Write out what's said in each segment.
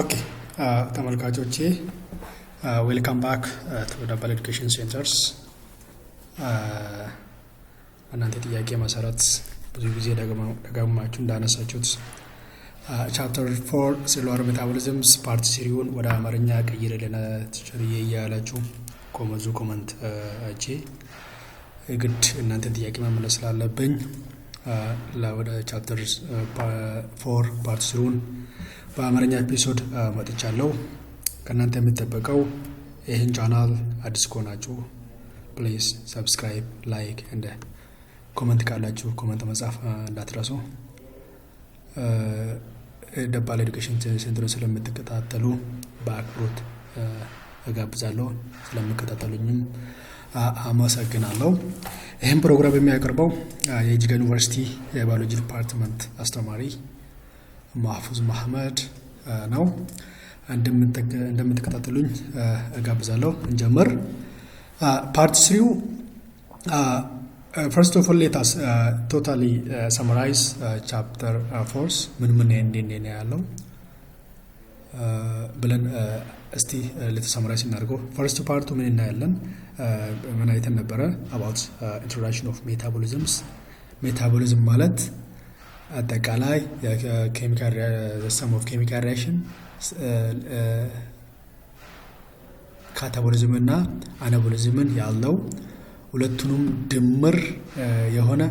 Okay ተመልካቾቼ፣ welcome back to ደባል Education Centers። በእናንተ ጥያቄ መሰረት ብዙ ጊዜ ደጋግማችሁ እንዳነሳችሁት chapter 4 cellular metabolisms part three ውን ወደ አማርኛ ቀይርልን teacher ዬ እያላችሁ ብዙ comment አይቼ የግድ እናንተን ጥያቄ መመለስ ስላለብኝ ወደ chapter 4 part three ውን በአማርኛ episode መጥቻለሁ። ከእናንተ የሚጠበቀው ይህን ቻናል አዲስ ከሆናችሁ please subscribe፣ like and comment ካላችሁ comment መጻፍ እንዳትረሱ። ደባል Education Center ን ስለምትከታተሉ በአክብሮት እጋብዛለሁ። ስለምትከታተሉኝም አመሰግናለሁ። ይህም ፕሮግራም የሚያቀርበው የጅጅጋ ዩኒቨርሲቲ የ biology department አስተማሪ ማህፉዝ መሐመድ ነው። እንደምትከታተሉኝ እጋብዛለሁ። እንጀምር። Part three ው፣ first of all, let us totally summarize chapter four፣ ምን ምን እንዴት ነው ያለው ብለን እስቲ let summarize እናድርገው። First part ኡ ምን እናያለን? ምን አይተን ነበረ? About introduction of metabolisms። Metabolism ማለት አጠቃላይ sum of chemical reaction catabolism እና anabolism ን ያለው ሁለቱንም ድምር የሆነ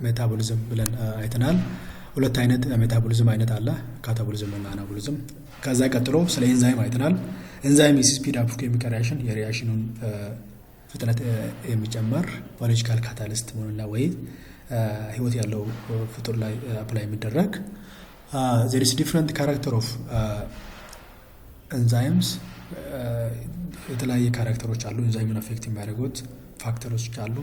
metabolism ብለን አይተናል። ሁለት አይነት metabolism አይነት አለ፣ catabolism እና anabolism። ከዛ ቀጥሎ ስለ ኤንዛይም አይተናል። Enzyme is speed up chemical reaction፣ የ reaction ኑን ፍጥነት የሚጨምር biological catalyst መሆንና ወይ ህይወት ያለው ፍጡር ላይ apply የሚደረግ። There is different character of enzymes፣ የተለያየ character ኦች አሉ። ኤንዛይምን affect የሚያደርጉት factor ኦች አሉ፣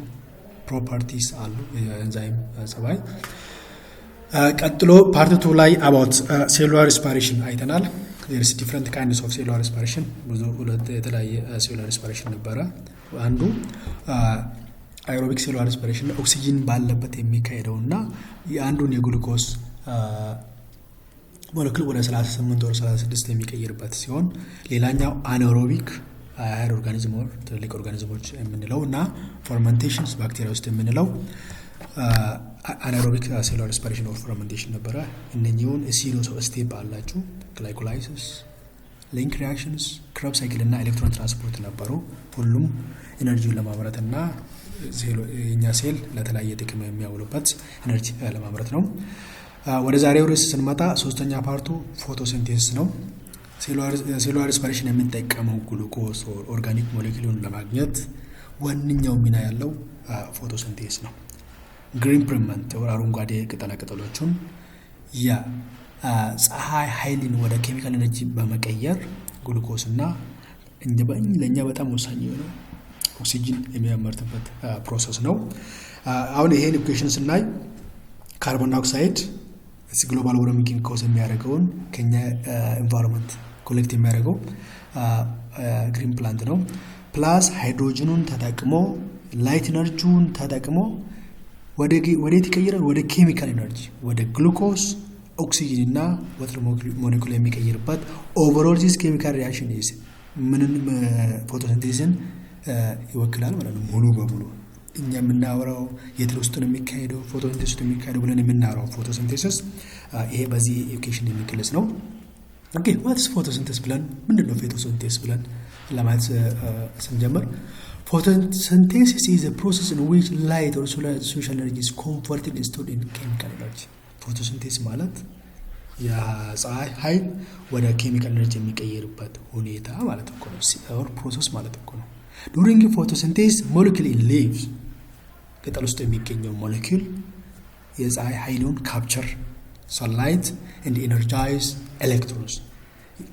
properties አሉ የኤንዛይም ጸባይ። ቀጥሎ part two ላይ about cellular respiration አይተናል። There is different kinds of cellular respiration፣ ብዙ ሁለት የተለያየ cellular respiration ነበረ። አንዱ aerobic cellular respiration ኦክሲጂን ባለበት የሚካሄደው እና የአንዱን የ glucose molecule ወደ 38 ወደ 36 የሚቀይርበት ሲሆን፣ ሌላኛው anaerobic higher organism ትልልቅ organism ኦች የምንለው እና fermentations ባክቴሪያ ውስጥ የምንለው anaerobic cellular respiration of fermentation ነበረ። እነኚሁን series of step አላችሁ፣ glycolysis፣ link reactions፣ Krebs cycle እና electron transport ነበሩ። ሁሉም energy ውን ለማምረት እና የእኛ ሴል ለተለያየ ጥቅም የሚያውሉበት energy ለማምረት ነው። ወደ ዛሬው ርዕስ ስንመጣ ሶስተኛ part ኡ photosynthesis ነው። Cellular respiration የሚጠቀመው glucose organic molecule ኡን ለማግኘት ዋነኛው ሚና ያለው photosynthesis ነው። Green pigment፣ አረንጓዴ ቅጠላ ቅጠሎቹን የፀሐይ ኃይልን ወደ chemical energy በመቀየር ግሉኮስ እና ለእኛ በጣም ወሳኝ የሆነው ኦክሲጅን የሚያመርትበት process ነው። አሁን ይሄን equation ስናይ carbon dioxide global warming cause የሚያደርገውን ከኛ environment collect የሚያደርገው green plant ነው። Plus ሃይድሮጅኑን ተጠቅሞ፣ light energy ውን ተጠቅሞ ወዴት ይቀይራል? ወደ chemical energy፣ ወደ glucose፣ oxygen እና water molecule የሚቀይርበት overall this chemical reaction is ምንን photosynthesis ን ይወክላል ማለት ነው። ሙሉ በሙሉ እኛ የምናወራው የት ውስጥ ነው የሚካሄደው photosynthesis ውስጥ የሚካሄደው ብለን የምናወራው photosynthesis ይሄ በዚህ equation የሚገለጽ ነው። Okay, what's photosynthesis ብለን፣ ምንድን ነው photosynthesis ብለን ለማየት ስንጀምር፣ photosynthesis is a process in which light or solar energy is converted and stored in chemical energy። Photosynthesis ማለት የፀሐይ ኃይል ወደ chemical energy የሚቀየርበት ሁኔታ ማለት እኮ ነው። Or process ማለት እኮ ነው። During photosynthesis, molecule in leaves፣ ቅጠል ውስጥ የሚገኘው ሞለኪል የፀሐይ ኃይሉን capture sunlight and energize electrons፣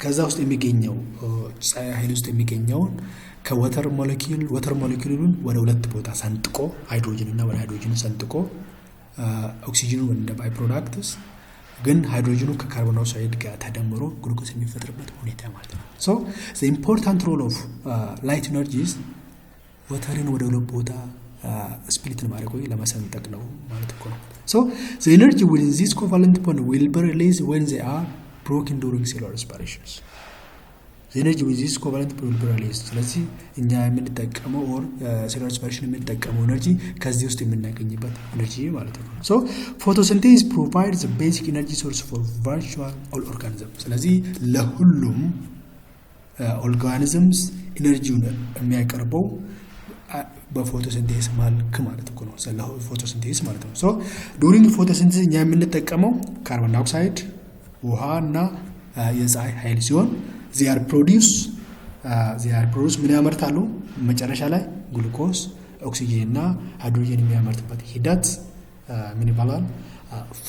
ከዛ ውስጥ የሚገኘው ፀሐይ ኃይል ውስጥ የሚገኘውን ከ water molecule፣ water molecule ኡን ወደ ሁለት ቦታ ሰንጥቆ፣ ሃይድሮጅን እና ወደ ሃይድሮጅን ሰንጥቆ፣ ኦክሲጅኑ እንደ by products ግን ሃይድሮጅኑ ከ carbon dioxide ጋር ተደምሮ ግሉኮስ የሚፈጥርበት ሁኔታ ማለት ነው። So the important role of light energies water ን ወደ ሁለት ቦታ split ለማድረግ ወይ ለመሰንጠቅ ነው ማለት እኮ ነው። So the energy within this covalent bond will be released when they are Broken during cellular respirations. Energy with this covalent will be released። ስለዚህ እኛ የምንጠቀመው or cellular respiration የምንጠቀመው energy ከዚህ ውስጥ የምናገኝበት energy ማለት ነው። So photosynthesis provide the basic energy source for virtual all organism። ስለዚህ ለሁሉም organisms energy ውን የሚያቀርበው በ photosynthesis መልክ ማለት እኮ ነው። Photosynthesis ማለት ነው። So during photosynthesis እኛ የምንጠቀመው carbon dioxide፣ ውሃ እና የፀሐይ ኃይል ሲሆን they are produce ምን ያመርታሉ? መጨረሻ ላይ ግሉኮስ፣ ኦክሲጂን እና ሃይድሮጅን የሚያመርትበት ሂደት ምን ይባላል?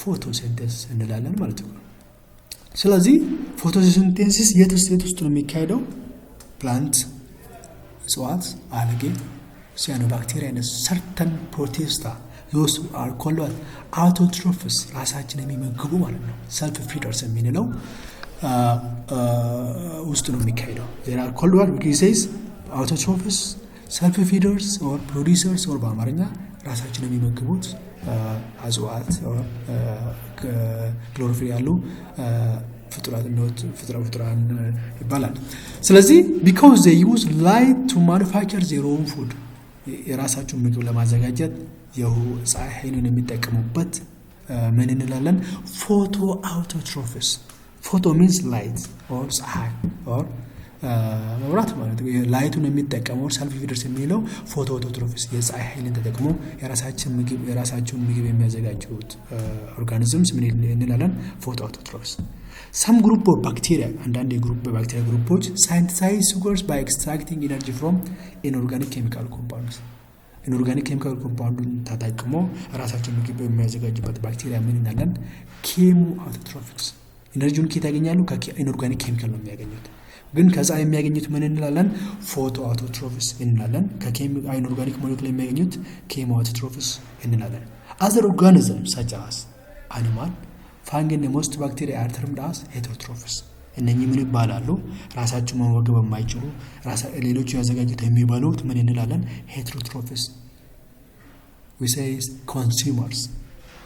Photosynthesis እንላለን ማለት ነው። ስለዚህ photosynthesis የት ውስጥ ነው የሚካሄደው? Plant፣ እጽዋት፣ algae፣ cyanobacteria፣ certain protista, those are called autotrophs፣ ራሳችን የሚመግቡ ማለት ነው። Self feeders የምንለው ውስጥ ነው የሚካሄደው። They are called what says autotrophs, self feeders or producers or በአማርኛ ራሳችን የሚመግቡት እጽዋት፣ ክሎሮፊል ያሉ ፍጡራን ይባላል። ስለዚህ because they use light to manufacture their own food፣ የራሳቸውን ምግብ ለማዘጋጀት የፀሐይ ኃይልን የሚጠቀሙበት ምን እንላለን? Photo autotrophs። Photo means light or ፀሐይ or መብራት ማለት ነው። Light ኡን የሚጠቀመው self feeders የሚለው photo autotrophs፣ የፀሐይ ኃይልን ተጠቅሞ የራሳቸውን ምግብ የሚያዘጋጁት organisms ምን እንላለን? Photo autotrophs። Some group of bacteria፣ አንዳንድ የ group ባክቴሪያ group ኦች synthesize sugars by extracting energy from inorganic chemical compounds። Inorganic chemical compound ኡን ተጠቅሞ ራሳቸውን ምግብ የሚያዘጋጁበት ባክቴሪያ ምን እንላለን? Chemo autotrophs። Energy ውን ከየት ያገኛሉ? ከ inorganic chemical ነው የሚያገኙት። ግን ከፀሐይ የሚያገኙት ምን እንላለን? Photo autotrophs እንላለን። ከ inorganic molecule የሚያገኙት chemo autotrophs እንላለን። Other organism such as animal, fungi, most bacteria are termed as heterotrophs። እነኚህ ምን ይባላሉ? ራሳቸው መመገብ የማይችሉ፣ ሌሎቹ ያዘጋጁት የሚበሉት ምን እንላለን? Heterotrophs, we say consumers፣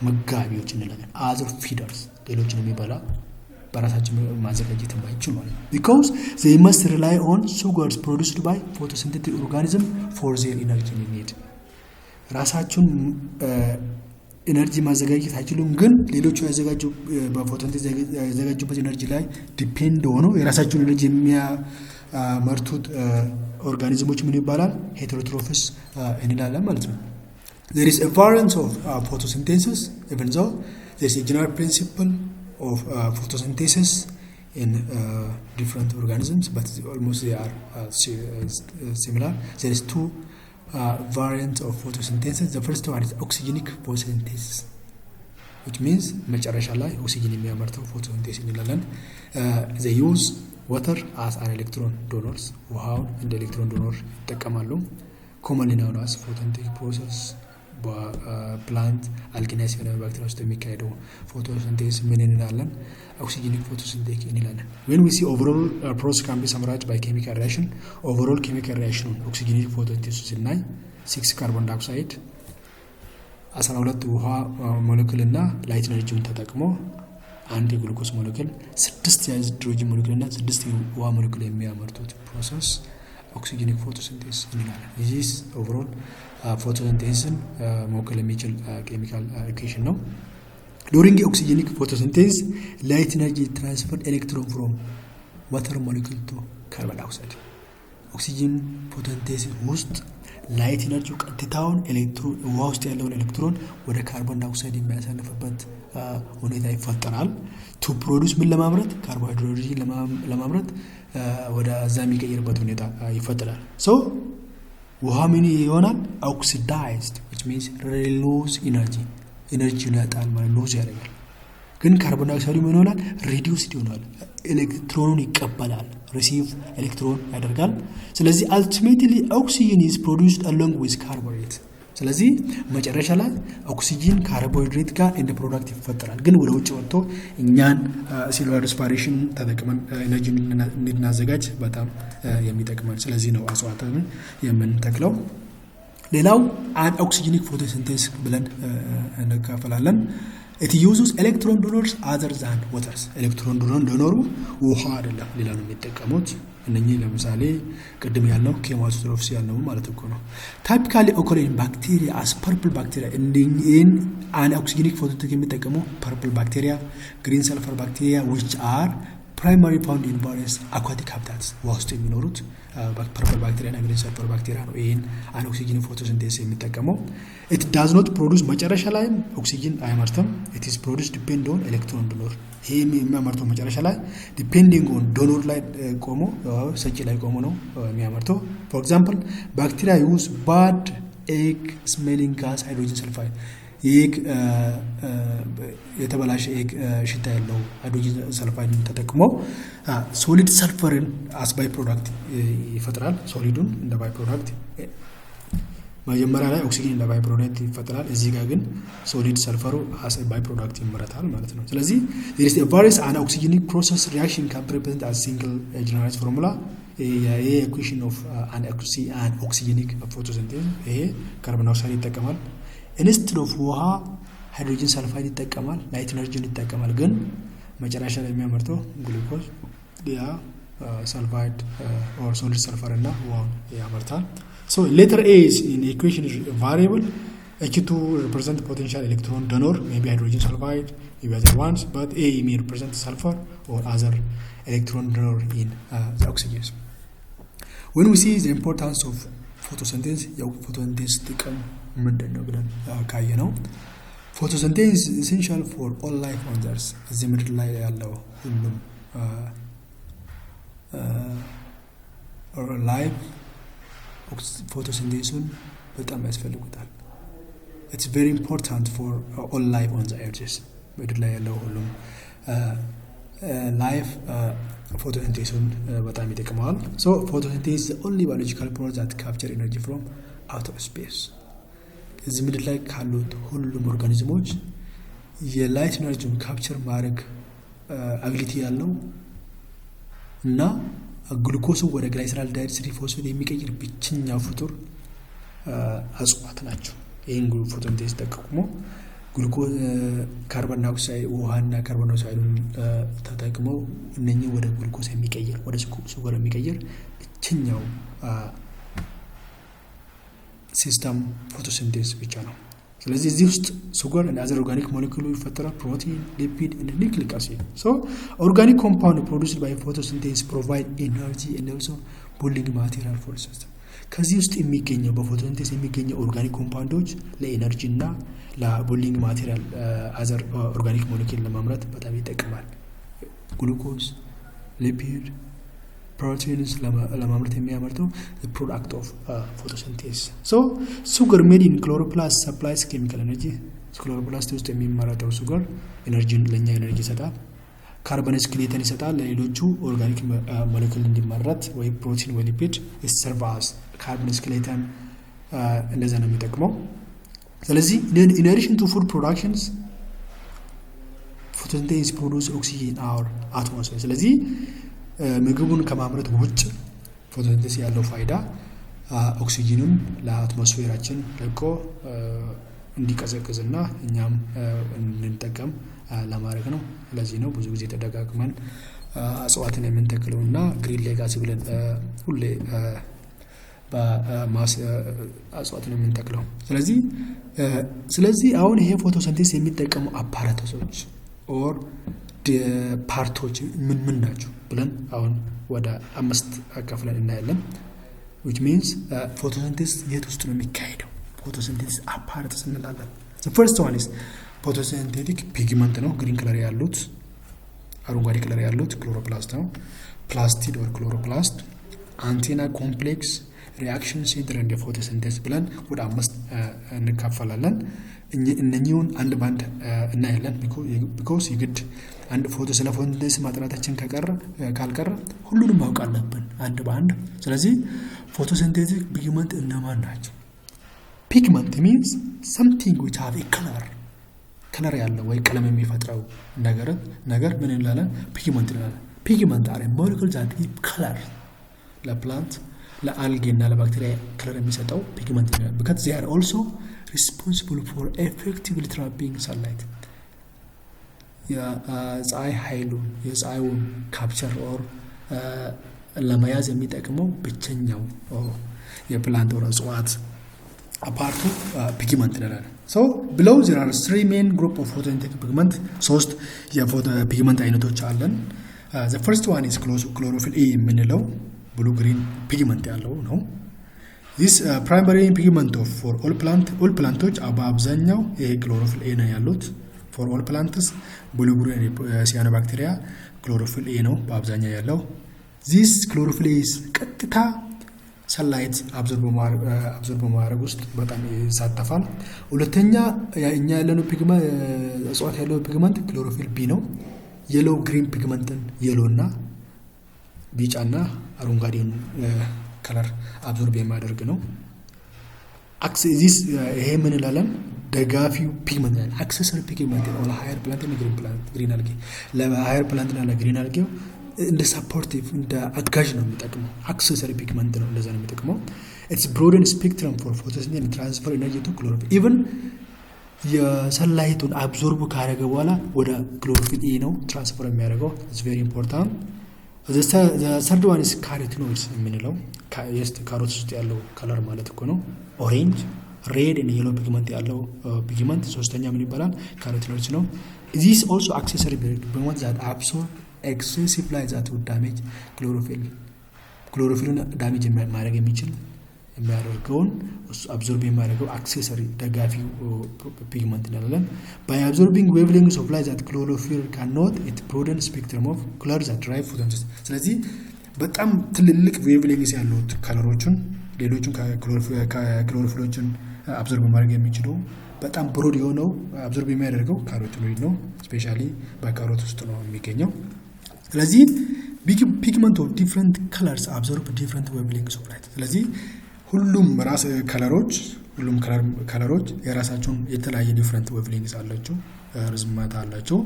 መጋቢዎች እንላለን። Other feeders፣ ሌሎችን የሚበላ፣ በራሳቸው ማዘጋጀት የማይችሉ ማለት ነው። Because they must rely on sugars produced by photosynthetic organism for their energy need። ራሳቸውን energy ማዘጋጀት አይችሉም፣ ግን ሌሎቹ ያዘጋጁ በ photosynthesis ያዘጋጁበት energy ላይ depend ሆነው የራሳቸውን energy የሚያመርቱት organism ኦች ምን ይባላል? Heterotrophs እንላለን ማለት ነው። There is a variant of photosynthesis. Even though there is a general principle of photosynthesis in different organisms, but almost they are similar. There is two variants of photosynthesis. The first one is oxygenic photosynthesis, which means መጨረሻ ላይ ኦክሲጅን የሚያመርተው photosynthesis እንላለን። They use water as an electron donors፣ ውሃውን እንደ electron donor ይጠቀማሉ። Commonly known as photosynthetic process በ plant፣ algae ና cyanobacteria ውስጥ የሚካሄደው photosynthesis ምን እንላለን? Oxygenic photosynthesis እንላለን። When we see overall process can be summarized by chemical reaction። Overall chemical reaction ኑን oxygenic photosynthesis ስናይ 6 carbon dioxide፣ 12 ውሃ ሞለክል እና light energy ውን ተጠቅሞ አንድ የግሉኮስ ሞለክል፣ ስድስት የሃይድሮጅን ሞለክል እና ስድስት የውሃ ሞለክል የሚያመርቱት process oxygenic photosynthesis እንላለን። ይህ overall photosynthesis ን መወከል የሚችል chemical equation ነው። During oxygenic photosynthesis, light energy transfer electron from water molecule to carbon dioxide። Oxygen photosynthesis ውስጥ light energy ቀጥታውን ኤሌክትሮን ውሃ ውስጥ ያለውን ኤሌክትሮን ወደ carbon dioxide የሚያሳልፍበት ሁኔታ ይፈጠራል። To produce ምን ለማምረት? ካርቦሃይድሮጅን ለማምረት ወደ እዛ የሚቀይርበት ሁኔታ ይፈጠራል። So ውሃ ምን ይሆናል? Oxidized, which means lose energy፣ energy ውን ያጣል ማለት lose ያደርጋል። ግን carbon dioxide ኡ ምን ይሆናል? Reduced ይሆናል። ኤሌክትሮኑን ይቀበላል፣ receive electron ያደርጋል። ስለዚህ ultimately oxygen is produced along with carbohydrate። ስለዚህ መጨረሻ ላይ ኦክሲጂን ካርቦሃይድሬት ጋር እንደ product ይፈጠራል። ግን ወደ ውጭ ወጥቶ እኛን cellular respiration ተጠቅመን energy እንድናዘጋጅ በጣም የሚጠቅመን። ስለዚህ ነው እጽዋትን የምንተክለው። ሌላው anoxygenic photosynthesis ብለን እንከፈላለን። It uses electron donors other than waters። Electron donor ኡ ውሃ አይደለም፣ ሌላ ነው የሚጠቀሙት። እነኚህ ለምሳሌ ቅድም ያልነው chemoautotrophs ያልነው ማለት እኮ ነው። Typically occur in bacteria as purple bacteria። ይህን anoxygenic photosynthesis የሚጠቀሙ purple bacteria፣ green sulfur bacteria, which are primary found in various aquatic habitats። ውሃ ውስጥ የሚኖሩት purple bacteria እና green sulfur bacteria ነው። ይህን anoxygenic photosynthesis የሚጠቀመው it does not produce፣ መጨረሻ ላይም ኦክሲጅን አያመርትም። It is produce depend on electron donor። ይሄ የሚያመርተው መጨረሻ ላይ depending on donor ላይ ቆሞ፣ ሰጪ ላይ ቆሞ ነው የሚያመርተው። For example, bacteria use bad egg smelling gas, hydrogen sulfide። የ egg የተበላሸ egg ሽታ ያለው hydrogen sulfide ን ተጠቅሞ solid sulfur ን as by product ይፈጥራል። Solid ኡን እንደ by product፣ መጀመሪያ ላይ ኦክሲጅን እንደ by product ይፈጥራል። እዚህ ጋር ግን solid sulfur ኡ as by product ይመረታል ማለት ነው። ስለዚህ there is various anoxygenic process reaction can represent as single generalized formula። ይሄ equation of anoxygenic photosynthesis፣ ይሄ carbon dioxide ይጠቀማል። Instead of ውሃ hydrogen sulfide ይጠቀማል፣ light energy ን ይጠቀማል። ግን መጨረሻ ላይ የሚያመርተው ግሉኮዝ፣ ያ sulfide or solid sulfur እና ውሃውን ያመርታል። So letter A is in equation variable H2 represent potential electron donor, maybe hydrogen sulfide, maybe other ones, but A may represent sulfur or other electron donor in the oxygen. When we see the importance of photosynthesis፣ የ photosynthesis ጥቅም ምንድን ነው ብለን ካየነው፣ photosynthesis essential for all life on earth። እዚህ ምድር ላይ ያለው ሁሉም life photosynthesis ኡን በጣም ያስፈልጉታል። It's very important for all life on the earth። ምድር ላይ ያለው ሁሉም life photosynthesis ኡን በጣም ይጠቅመዋል። So photosynthesis only biological process that capture energy from outer space። እዚህ ምድር ላይ ካሉት ሁሉም organism ኦች የ light energy ውን capture ማድረግ ability ያለው እና ግሉኮስን ወደ glyceraldehyde 3-phosphate የሚቀይር ብቸኛው ፍጡር እጽዋት ናቸው። ይህን photosynthesis ተጠቅሞ carbon dioxide፣ ውሃና carbon dioxide ኡን ተጠቅመው እነኚህ ወደ ግሉኮስ የሚቀይር፣ ወደ sugar የሚቀይር ብቸኛው system photosynthesis ብቻ ነው። ስለዚህ እዚህ ውስጥ sugar and other organic molecule ይፈጠራል። Protein፣ lipid and nucleic acid። So organic compound produced by photosynthesis provide energy and also building material for system። ከዚህ ውስጥ የሚገኘው፣ በ photosynthesis የሚገኘው organic compound ኦች ለ energy እና ለ building material፣ other organic molecule ለማምረት በጣም ይጠቅማል። Glucose፣ lipid፣ proteins ለማምረት የሚያመርተው product of photosynthesis። So sugar made in chloroplast supplies chemical energy። Chloroplast ውስጥ የሚመረተው sugar energy ን ለእኛ energy ይሰጣል። Carbon skeleton ይሰጣል ለሌሎቹ organic molecule እንዲመረት፣ ወይ ፕሮቲን ወይ lipid serve as carbon skeleton፣ እንደዛ ነው የሚጠቅመው። ስለዚህ in addition to food productions, photosynthesis produce oxygen our atmosphere። ስለዚህ ምግቡን ከማምረት ውጭ photosynthesis ያለው ፋይዳ ኦክሲጂኑን ለ atmosphere ኣችን ለቆ እንዲቀዘቅዝና እኛም እንድንጠቀም ለማድረግ ነው። ለዚህ ነው ብዙ ጊዜ ተደጋግመን እጽዋትን የምንተክለው እና green legacy ብለን ሁሌ በ mass እጽዋትን የምንተክለው። ስለዚህ አሁን ይሄ photosynthesis የሚጠቀሙ apparatus ኦች or part ኦች ምን ምን ናቸው ብለን አሁን ወደ አምስት ከፍለን እናያለን። Which means photosynthesis የት ውስጥ ነው የሚካሄደው? Photosynthesis apparatus እንላለን። First one is photosynthetic pigment ነው። Green color ያሉት፣ አረንጓዴ color ያሉት chloroplast ነው። Plastid or chloroplast፣ antenna complex፣ reaction center and photosynthesis ብለን ወደ አምስት እንካፈላለን። እነኚሁን አንድ ባንድ እናያለን። Because የግድ አንድ ፎቶ ስለ photosynthesis ማጥናታችን ካልቀረ ሁሉንም ማወቅ አለብን አንድ በአንድ። ስለዚህ photosynthetic pigment እነማን ናቸው? Pigment means something which have a color። Color ያለው ወይ ቀለም የሚፈጥረው ነገር ምን እንላለን? Pigment እንላለን። Pigment are molecule that give color ለ plant፣ ለ algae እና ለባክቴሪያ color የሚሰጠው pigment ይላል። Because they are also responsible for effectively trapping sunlight. የፀሐይ ኃይሉን የፀሐዩን capture or ለመያዝ የሚጠቅመው ብቸኛው የ plant or እጽዋት part ኡ pigment እንላለን። So below there are three main group of photosynthetic pigment፣ ሶስት የ pigment አይነቶች አለን። The first one is chlorophyll a የምንለው blue green pigment ያለው ነው። This primary pigment of for all plant፣ all plant ኦች በአብዛኛው ይሄ chlorophyll a ነው ያሉት። For all plants፣ blue green cyanobacteria chlorophyll a ነው በአብዛኛው ያለው። This chlorophyll a ቀጥታ sunlight absorb በማድረግ ውስጥ በጣም ይሳተፋል። ሁለተኛ እኛ ያለነው pigment፣ እጽዋት ያለው pigment chlorophyll b ነው። Yellow green pigment ን yellow እና ቢጫና አረንጓዴን color absorb የሚያደርግ ነው። This ይሄ ምን እንላለን? ደጋፊው pigment ነው። Accessory pigment ነው ለ higher plant፣ green plant፣ green algae፣ ለ higher plant እና ለ green algae ው እንደ supportive፣ እንደ አጋዥ ነው የሚጠቅመው። Accessory pigment ነው፣ እንደዛ ነው የሚጠቅመው። It's broaden spectrum for photosynthesis፣ transfer energy to chlorophyll። Even የ sunlight ኡን absorb ካደረገ በኋላ ወደ chlorophyll a ነው transfer የሚያደርገው። It's very important። Third one is carotenoids የምንለው ካሮት ውስጥ ያለው color ማለት እኮ ነው። Orange፣ red፣ yellow pigment ያለው pigment ሶስተኛ ምን ይባላል? Carotenoids ነው። This also accessory pigment that absorb excessive light that would damage chlorophyll። Chlorophyll ኡን damage ማድረግ የሚችል የሚያደርገውን absorb የሚያደርገው accessory ደጋፊው pigment እንላለን። ባይ አብዞርቢንግ ዌቭሌንግስ ኦፍ ላይት ዛት ክሎሮፊል ካኖት፣ ኢት ብሮደን ስፔክትረም ኦፍ ከለር ዛት ድራይቭ ፎቶሲንተሲስ። ስለዚህ በጣም ትልልቅ wavelengths ያሉት color ኦችን ሌሎቹን chlorophyll ኦችን absorb ማድረግ የሚችለው በጣም broad የሆነው absorb የሚያደርገው carotenoid ነው። Specially በካሮት ውስጥ ነው የሚገኘው። ስለዚህ pigment of different colors absorb different wavelengths of light። ስለዚህ ሁሉም ራስ color ኦች፣ ሁሉም color ኦች የራሳቸውን የተለያየ different wavelengths አላቸው፣ ርዝመት አላቸው።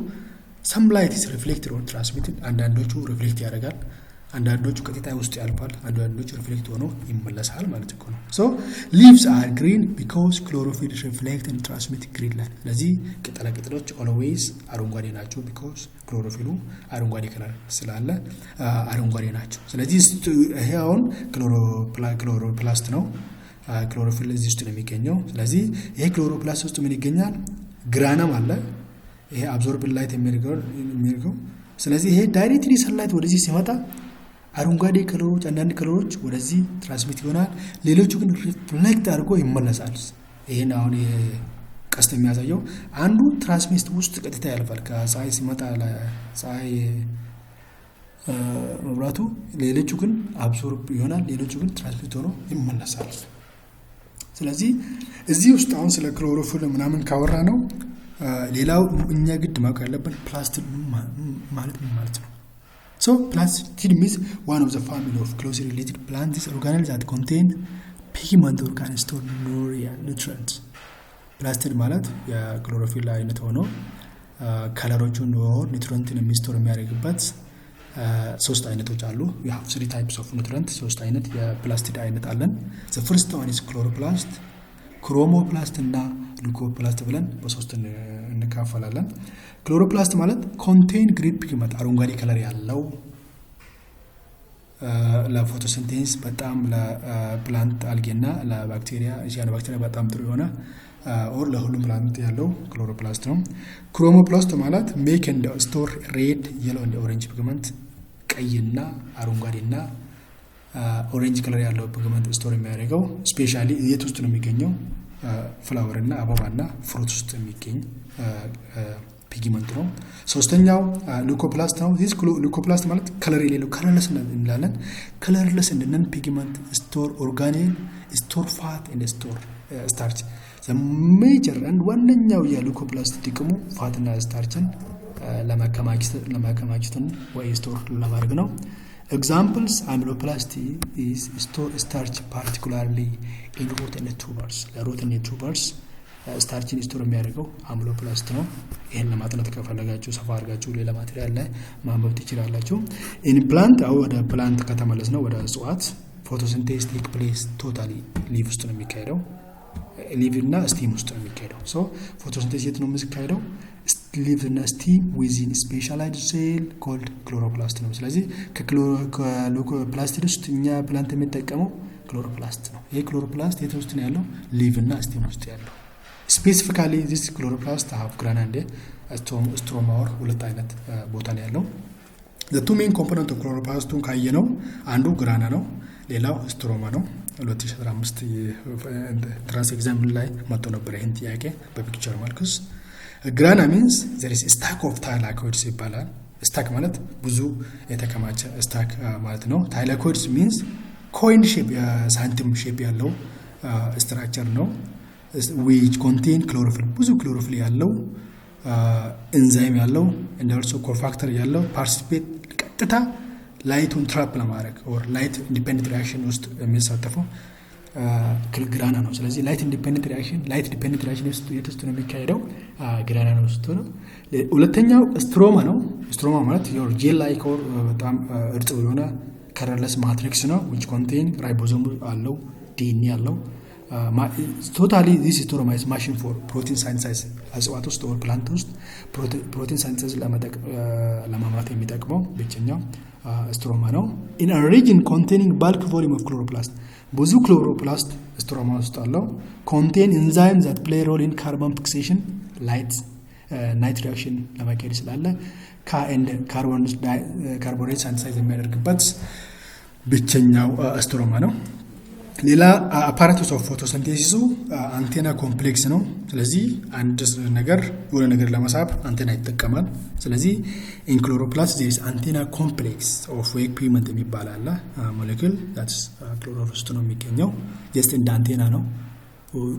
Some light is reflected or transmitted፣ አንዳንዶቹ reflect ያደርጋል፣ አንዳንዶቹ ቀጥታ ውስጥ ያልፋል፣ አንዳንዶቹ reflect ሆኖ ይመለሳል ማለት እኮ ነው። So leaves are green because chlorophyll reflect and transmit green light። ስለዚህ ቅጠላ ቅጠሎች always አረንጓዴ ናቸው፣ because chlorophyll ኡ አረንጓዴ color ስላለ አረንጓዴ ናቸው። ስለዚህ ይሄ አሁን chloroplast ነው። ክሎሮፊል እዚህ ውስጥ ነው የሚገኘው። ስለዚህ ይሄ chloroplast ውስጥ ምን ይገኛል? Granum አለ። ይሄ absorb light የሚያደርገው። ስለዚህ ይሄ directly sunlight ወደዚህ ሲመጣ አረንጓዴ color ኦች፣ አንዳንድ color ኦች ወደዚህ transmit ይሆናል። ሌሎቹ ግን reflect አድርጎ ይመለሳል። ይህን አሁን ቀስት የሚያሳየው አንዱ transmit ውስጥ ቀጥታ ያልፋል ከፀሐይ ሲመጣ ፀሐይ መብራቱ፣ ሌሎቹ ግን absorb ይሆናል፣ ሌሎቹ ግን transmit ሆኖ ይመለሳል። ስለዚህ እዚህ ውስጥ አሁን ስለ ክሎሮፊል ምናምን ካወራን ነው፣ ሌላው እኛ ግድ ማወቅ ያለብን plastid ማለት ምን ማለት ነው? So plastid means one of the family of closely related plants organelles that contain pigment or can store nutrients። Plastid ማለት የክሎሮፊል አይነት ሆኖ color ኦቹን or nutrient ን የሚ store የሚያደርግበት ሶስት አይነቶች አሉ። Three types of nutrient፣ ሶስት አይነት የ plastid አይነት አለን። The first one is chloroplast፣ chromoplast እና leucoplast ብለን በሶስት እንካፈላለን። Chloroplast ማለት contain green pigment፣ አረንጓዴ color ያለው፣ ለ photosynthesis በጣም ለ plant algae እና ለባክቴሪያ፣ cyanobacteria በጣም ጥሩ የሆነ or ለሁሉም plant ያለው chloroplast ነው። Chromoplast ማለት make and store red፣ yellow and orange pigment፣ ቀይና አረንጓዴና orange color ያለው pigment store የሚያደርገው specially የት ውስጥ ነው የሚገኘው? Flower እና አበባና fruit ውስጥ የሚገኝ pigment ነው። ሶስተኛው leucoplast ነው። This leucoplast ማለት color የሌለው፣ colorless እንላለን። Colorless and non pigment store organelle፣ store fat and store starch። Major and ዋነኛው የ leucoplast ጥቅሙ fat ና starch ን ለማከማቸትን ወይ store ለማድረግ ነው። Examples፣ amyloplast is store starch particularly in root and tubers። ለ root and tubers starch ን store የሚያደርገው amyloplast ነው። ይህን ለማጥናት ከፈለጋችሁ ሰፋ አድርጋችሁ ሌላ material ላይ ማንበብ ትችላላችሁ። In plant፣ አሁን ወደ plant ከተመለስን ነው፣ ወደ እጽዋት photosynthesis take place totally leaf ውስጥ ነው የሚካሄደው። Leaf እና stem ውስጥ ነው የሚካሄደው። So photosynthesis የት ነው የሚካሄደው? Leaf እና stem within specialized cell called chloroplast ነው። ስለዚህ ከ plastid ውስጥ እኛ plant የሚጠቀመው chloroplast ነው። ይህ chloroplast የት ውስጥ ነው ያለው? Leaf እና stem ውስጥ ያለው። Specifically, this chloroplast have grana and stroma or ሁለት አይነት ቦታ ነው ያለው። Two main component of chloroplast ኡን ካየነው አንዱ grana ነው፣ ሌላው stroma ነው። 2015 entrance exam ላይ መጥቶ ነበር ይህን ጥያቄ በ picture መልክስ። Grana means there is stack of thylakoids ይባላል። Stack ማለት ብዙ የተከማቸ stack ማለት ነው። Thylakoids means coin shape፣ የሳንቲም shape ያለው structure ነው። Which contain chlorophyll፣ ብዙ ክሎሮፊል ያለው፣ ኤንዛይም ያለው and also cofactor ያለው፣ participate ቀጥታ light ኡን trap ለማድረግ or light independent reaction ውስጥ የሚሳተፈው grana ነው። ስለዚህ light independent reaction፣ light dependent reaction የት ውስጥ ነው የሚካሄደው? Grana ነው ውስጥ ነው። ሁለተኛው stroma ነው። Stroma ማለት gel like or በጣም እርጥብ የሆነ colorless matrix ነው። Which contain ribosome አለው፣ ዲኤንኤ አለው። Totally, this stroma is machine for protein synthesis። እጽዋት ውስጥ or plant ውስጥ protein synthesis ለማምረት የሚጠቅመው ብቸኛው stroma ነው። In region containing bulk volume of chloroplast፣ ብዙ chloroplast stroma ውስጥ አለው። Contain enzyme that play role in carbon fixation፣ light night reaction ለማካሄድ ስላለ and carbohydrate synthesize የሚያደርግበት ብቸኛው stroma ነው። ሌላ apparatus of photosynthesis ኡ antenna complex ነው። ስለዚህ አንድ ነገር የሆነ ነገር ለመሳብ አንቴና ይጠቀማል። ስለዚህ in chloroplast there is antenna complex of ወይ pigment የሚባል አለ molecule፣ chlorophyll ውስጥ ነው የሚገኘው። Just እንደ አንቴና ነው።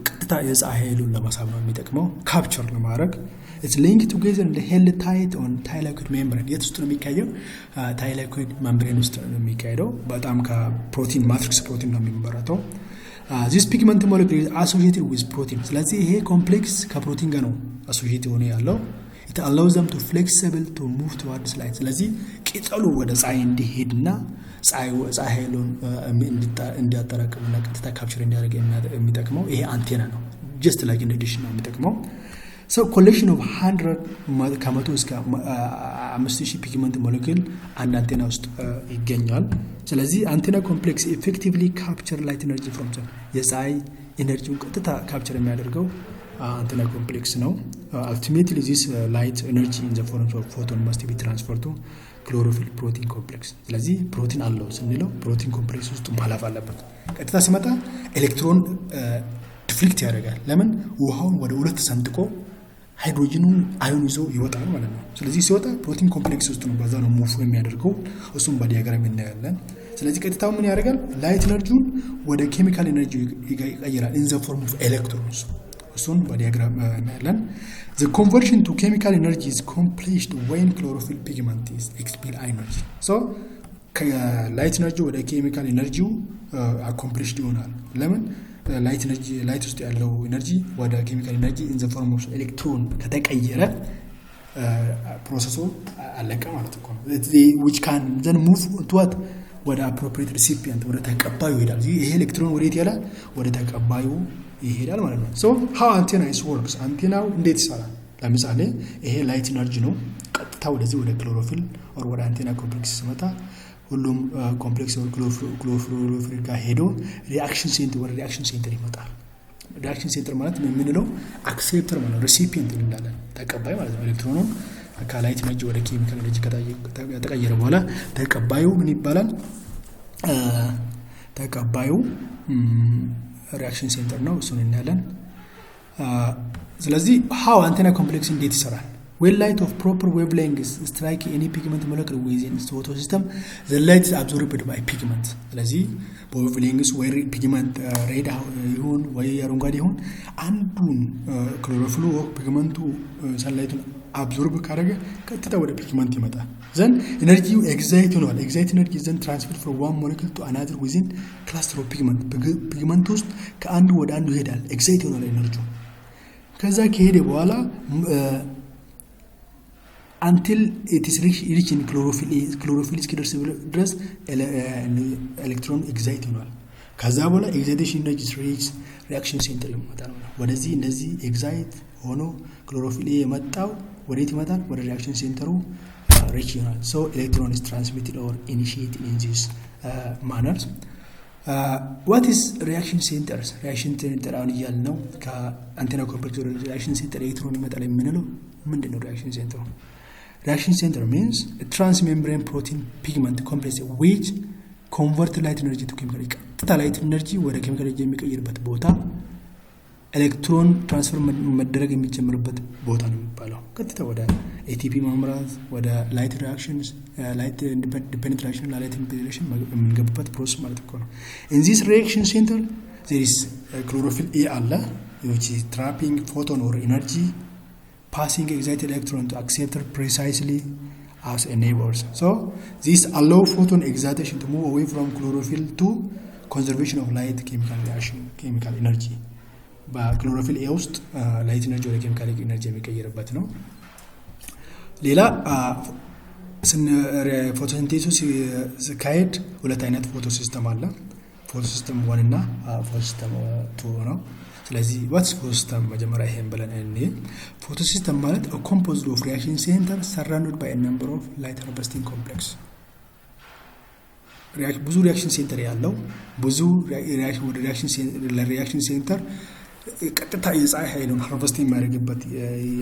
ቀጥታ የፀሐይ ኃይሉን ለመሳብ ነው የሚጠቅመው capture ለማድረግ። It's link together and held tight on thylakoid membrane። የት ውስጥ ነው የሚካሄደው? Thylakoid membrane ውስጥ ነው የሚካሄደው። በጣም ከ protein matrix protein ነው የሚመረተው። This pigment molecule associated with protein። ስለዚህ ይሄ complex ከ protein ጋር ነው associate የሆነ ያለው። It allows them to flexible to move towards light። ስለዚህ ቅጠሉ ወደ ፀሐይ እንዲሄድና ፀሐይ ኃይሉን እንዲያጠራቅምና ቀጥታ capture እንዲያደርግ የሚጠቅመው ይሄ አንቴና ነው። Just like እንደ ዲሽ ነው የሚጠቅመው። So collection of 100፣ ከ100 እስከ 5000 pigment molecule አንድ አንቴና ውስጥ ይገኛል። ስለዚህ antenna complex effectively capture light energy from sun። የፀሐይ energy ውን ቀጥታ capture የሚያደርገው antenna complex ነው። Ultimately, this light energy in the form of photon must be transfer to chlorophyll protein complex። ስለዚህ ፕሮቲን አለው ስንለው protein complex ውስጥ ማለፍ አለበት። ቀጥታ ሲመጣ electron deflect ያደርጋል። ለምን? ውሃውን ወደ ሁለት ሰንጥቆ hydrogen ኑን ion ይዞ ይወጣል ማለት ነው። ስለዚህ ሲወጣ protein complex ውስጥ ነው፣ በዛ ነው move የሚያደርገው። እሱም በ diagram እናያለን። ስለዚህ ቀጥታው ምን ያደርጋል? Light energy ውን ወደ chemical energy ይቀይራል in the form of electrons። እሱን በ diagram እናያለን። The conversion to chemical energy is completed when chlorophyll pigment is expel energy። So ከ light energy ወደ chemical energy ው accomplished ይሆናል። ለምን? Light energy፣ light ውስጥ ያለው energy ወደ chemical energy in the form of electron ከተቀየረ process ኡ አለቀ ማለት እኮ ነው። Which can then move to what? ወደ appropriate recipient፣ ወደ ተቀባዩ ይሄዳል። ይሄ ኤሌክትሮን ወዴት ይሄዳል? ወደ ተቀባዩ ይሄዳል ማለት ነው። So how antenna is works? አንቴናው እንዴት ይሰራል? ለምሳሌ ይሄ light energy ነው። ቀጥታ ወደዚህ ወደ chlorophyll or ወደ antenna complex ሲመጣ ሁሉም complex chlorophyll ጋር ሄዶ reaction center፣ ወደ reaction center ይመጣል። Reaction center ማለት የምንለው acceptor ማለት ነው። Recipient እንላለን፣ ተቀባይ ማለት ነው። ኤሌክትሮኑን ከ light energy ወደ chemical energy ከተቀየረ በኋላ ተቀባዩ ምን ይባላል? ተቀባዩ reaction center ነው። እሱን እናያለን። ስለዚህ how antenna complex እንዴት ይሰራል? When light of proper wavelength strike any pigment molecule within photosystem, the light is absorbed by pigment። ስለዚህ በ wavelength ወይ pigment red ይሁን ወይ አረንጓዴ ይሁን አንዱን chlorophyll ኡ pigment ኡ sunlight ኡን absorb ካደረገ ቀጥታ ወደ pigment ይመጣል። Then energy ው excite ይሆናል። Excite energy then transfer from one molecule to another within cluster of pigment። Pigment ውስጥ ከአንዱ ወደ አንዱ ይሄዳል። Excite ይሆናል energy ው። ከዛ ከሄደ በኋላ until it's reach in chlorophyll እስኪደርስ ድረስ electron excite ይሆናል። ከዛ በኋላ excitation energy reach reaction center ይመጣል። ወደዚህ እንደዚህ excite ሆኖ ክሎሮፊል የመጣው ወዴት ይመጣል? ወደ reaction center ኡ reach ይሆናል። So electron is transmitted or initiate in this manners. What is reaction centers? Reaction center አሁን እያልን ነው። ከ antenna complex ወደ reaction center electron ይመጣል የምንለው ምንድን ነው? Reaction center ኡ፣ reaction center means transmembrane protein pigment complex which convert light energy to chemical። ቀጥታ light energy ወደ chemical energy የሚቀይርበት ቦታ፣ electron transfer መደረግ የሚጀምርበት ቦታ ነው የሚባለው። ቀጥታ ወደ ATP ማምራት፣ ወደ light reaction፣ light dependent reaction፣ light reaction የምንገባበት process ማለት እኮ ነው። In this reaction center there is chlorophyll a አለ which is trapping photon or energy, passing excited electron to acceptor precisely as a neighbors. So this allow photon excitation to move away from chlorophyll to conservation of light chemical reaction, chemical energy። በ chlorophyll a ውስጥ light energy ወደ chemical energy የሚቀይርበት ነው። ሌላ photosynthesis ኡ ሲካሄድ ሁለት አይነት photosystem አለ። Photosystem one እና photosystem two ነው። ስለዚህ what's photosystem መጀመሪያ ይሄን ብለን እኔ photosystem ማለት composed of reaction center surrounded by number of light harvesting complex፣ ብዙ reaction center ያለው፣ ብዙ ለ reaction center ቀጥታ የፀሐይ ኃይሉን harvest የሚያደርግበት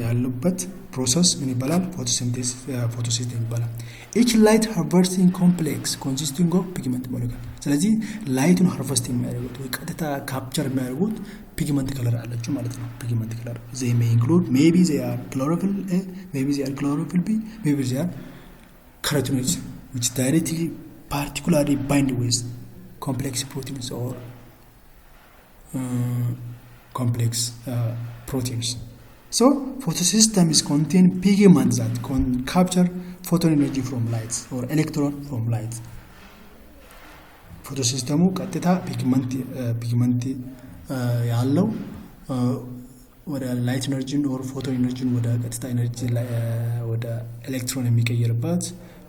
ያለበት process ምን ይባላል? Photosystem ይባላል። Each light harvesting complex consisting of pigment molecule። ስለዚህ light ኡን harvest የሚያደርጉት ወይ ቀጥታ capture የሚያደርጉት pigment color አላቸው ማለት ነው። Pigment color, they may include, maybe they are chlorophyll a, maybe they are chlorophyll b, maybe they are carotenoids, which directly particularly bind with complex proteins or complex proteins. So photosystem is contain pigments that can capture photon energy from light or electron from light. Photosystem ኡ ቀጥታ pigment ያለው ወደ light energy ን or photon energy ን ወደ ቀጥታ energy ወደ ኤሌክትሮን የሚቀይርበት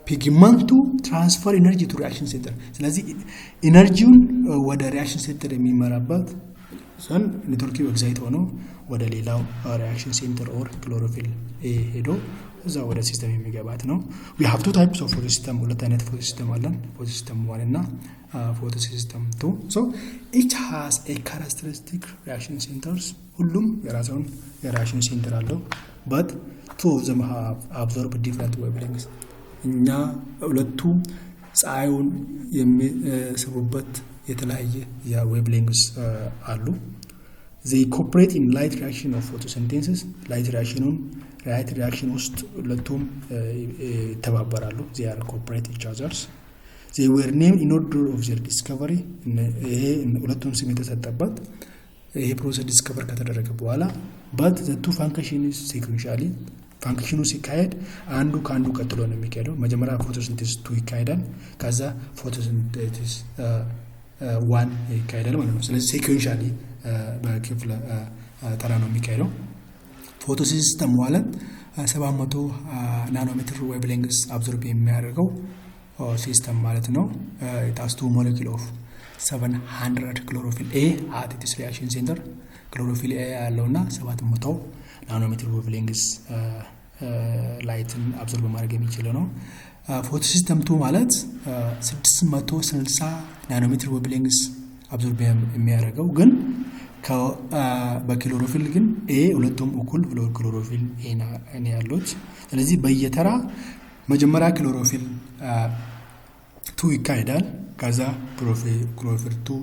pigment ኡ transfer energy to reaction center። ስለዚህ energy ውን ወደ reaction center የሚመራበት ሰን network ኡ excite ሆኖ ወደ ሌላው reaction center or chlorophyll ሄዶ እዛ ወደ system የሚገባት ነው። We have two types of photosystem። ሁለት አይነት photosystem አለን። Photosystem one እና photosystem two። So each has a characteristic reaction centers። ሁሉም የራሱን የ reaction center አለው። But two of them have absorb different wavelengths። እኛ ሁለቱ ፀሐዩን የሚስቡበት የተለያየ የ wavelengths አሉ። They cooperate in light reaction of photosynthesis። Light reaction ኑን light reaction ውስጥ ሁለቱም ይተባበራሉ። They are cooperate each others. They were named in order of their discovery። ይሄ ሁለቱም ስም የተሰጠበት ይሄ process discover ከተደረገ በኋላ፣ but the two function sequentially። Function ኑ ሲካሄድ አንዱ ከአንዱ ቀጥሎ ነው የሚካሄደው። መጀመሪያ photosynthesis two ይካሄዳል። ከዛ photosynthesis one ይካሄዳል ማለት ነው። ስለዚህ sequentially በክፍለ ተራ ነው የሚካሄደው። Photosystem ማለት 700 nanometer wavelengths absorb የሚያደርገው system ማለት ነው። It has two molecule of 700 chlorophyll a at its reaction center። Chlorophyll a ያለው እና 700 nanometer wavelengths light ን absorb ማድረግ የሚችለው ነው። Photosystem two ማለት 660 nanometer wavelengths absorb የሚያደርገው ግን በክሎሮፊል ግን a ሁለቱም እኩል chlorophyll a ያሉት። ስለዚህ በየተራ መጀመሪያ chlorophyll two ይካሄዳል። ከዛ chlorophyll two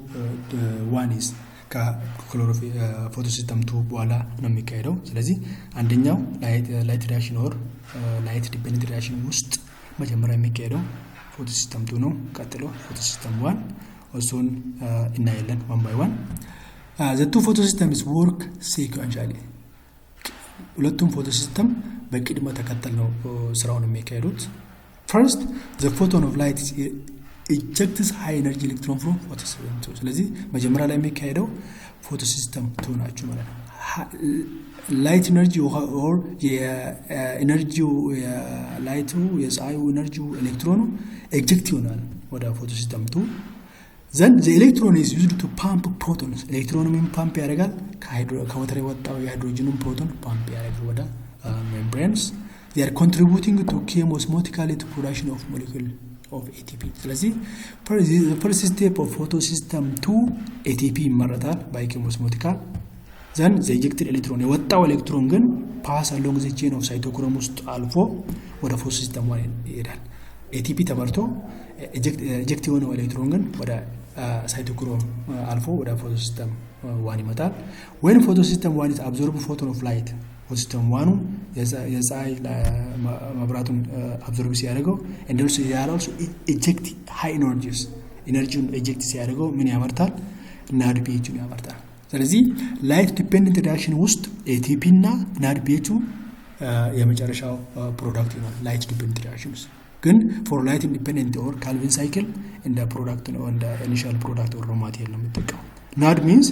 one is ከ photosystem two በኋላ ነው የሚካሄደው። ስለዚህ አንደኛው light reaction or light dependent reaction ውስጥ መጀመሪያ የሚካሄደው photosystem two ነው። ቀጥሎ photosystem one፣ እሱን እናያለን one by one። The two photosystems work sequentially። ሁለቱም photosystem በቅድመ ተከተል ነው ስራውን የሚካሄዱት። First, the photon of light ejects high energy electron from photosystem two። ስለዚህ መጀመሪያ ላይ የሚካሄደው photosystem two ናቸው ማለት ነው። Light energy or የ energy ው የ light ኡ የፀሐዩ energy ው electron ኑ eject ይሆናል ወደ photosystem two። Then the electron is used to pump protons። Electron ኑ ምን ፓምፕ ያደርጋል? ከ water የወጣው የ hydrogen ኑን proton pump ያደርጋል ወደ membranes. They are contributing to chemiosmotically to production of molecule of ATP. ስለዚህ first step of photosystem 2 ATP ይመረታል by chemiosmotical. Then the ejected electron፣ የወጣው ኤሌክትሮን ግን pass along the chain of cytochrome ውስጥ አልፎ ወደ photosystem 1 ይሄዳል። ATP ተመርቶ eject የሆነው ኤሌክትሮን ግን ወደ cytochrome አልፎ ወደ photosystem 1 ይመጣል። When photosystem 1 is absorb photon of light፣ photosystem 1 ኑ የፀሐይ መብራቱን absorb ሲያደርገው እንደርሱ ያላልሱ eject high energies፣ energy ውን eject ሲያደርገው ምን ያመርታል? NADPH ን ያመርታል። ስለዚህ light dependent reaction ውስጥ ATP እና NADPH ኡ የመጨረሻው product ይሆናል። Light dependent reaction ውስጥ ግን for light independent or Calvin cycle እንደ product ነው፣ እንደ initial product or raw material ነው የሚጠቀመው። NAD means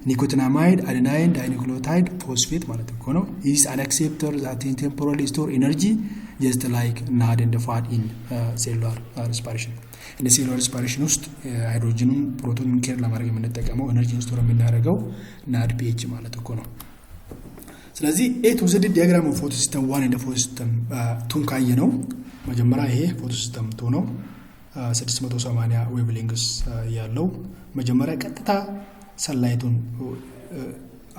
nicotinamide adenine dinucleotide phosphate ማለት እኮ ነው። Is an acceptor that temporarily store energy just like NAD and FAD in cellular respiration። እንደ cellular respiration ውስጥ ሃይድሮጅኑን ፕሮቶንን carry ለማድረግ የምንጠቀመው energy ን store የምናደርገው NADPH ማለት እኮ ነው። ስለዚህ A to Z diagram of photosystem 1 and photosystem 2 ን ካየነው፣ መጀመሪያ ይሄ photosystem 2 ነው። 680 wavelengths ያለው መጀመሪያ ቀጥታ sunlight ኡን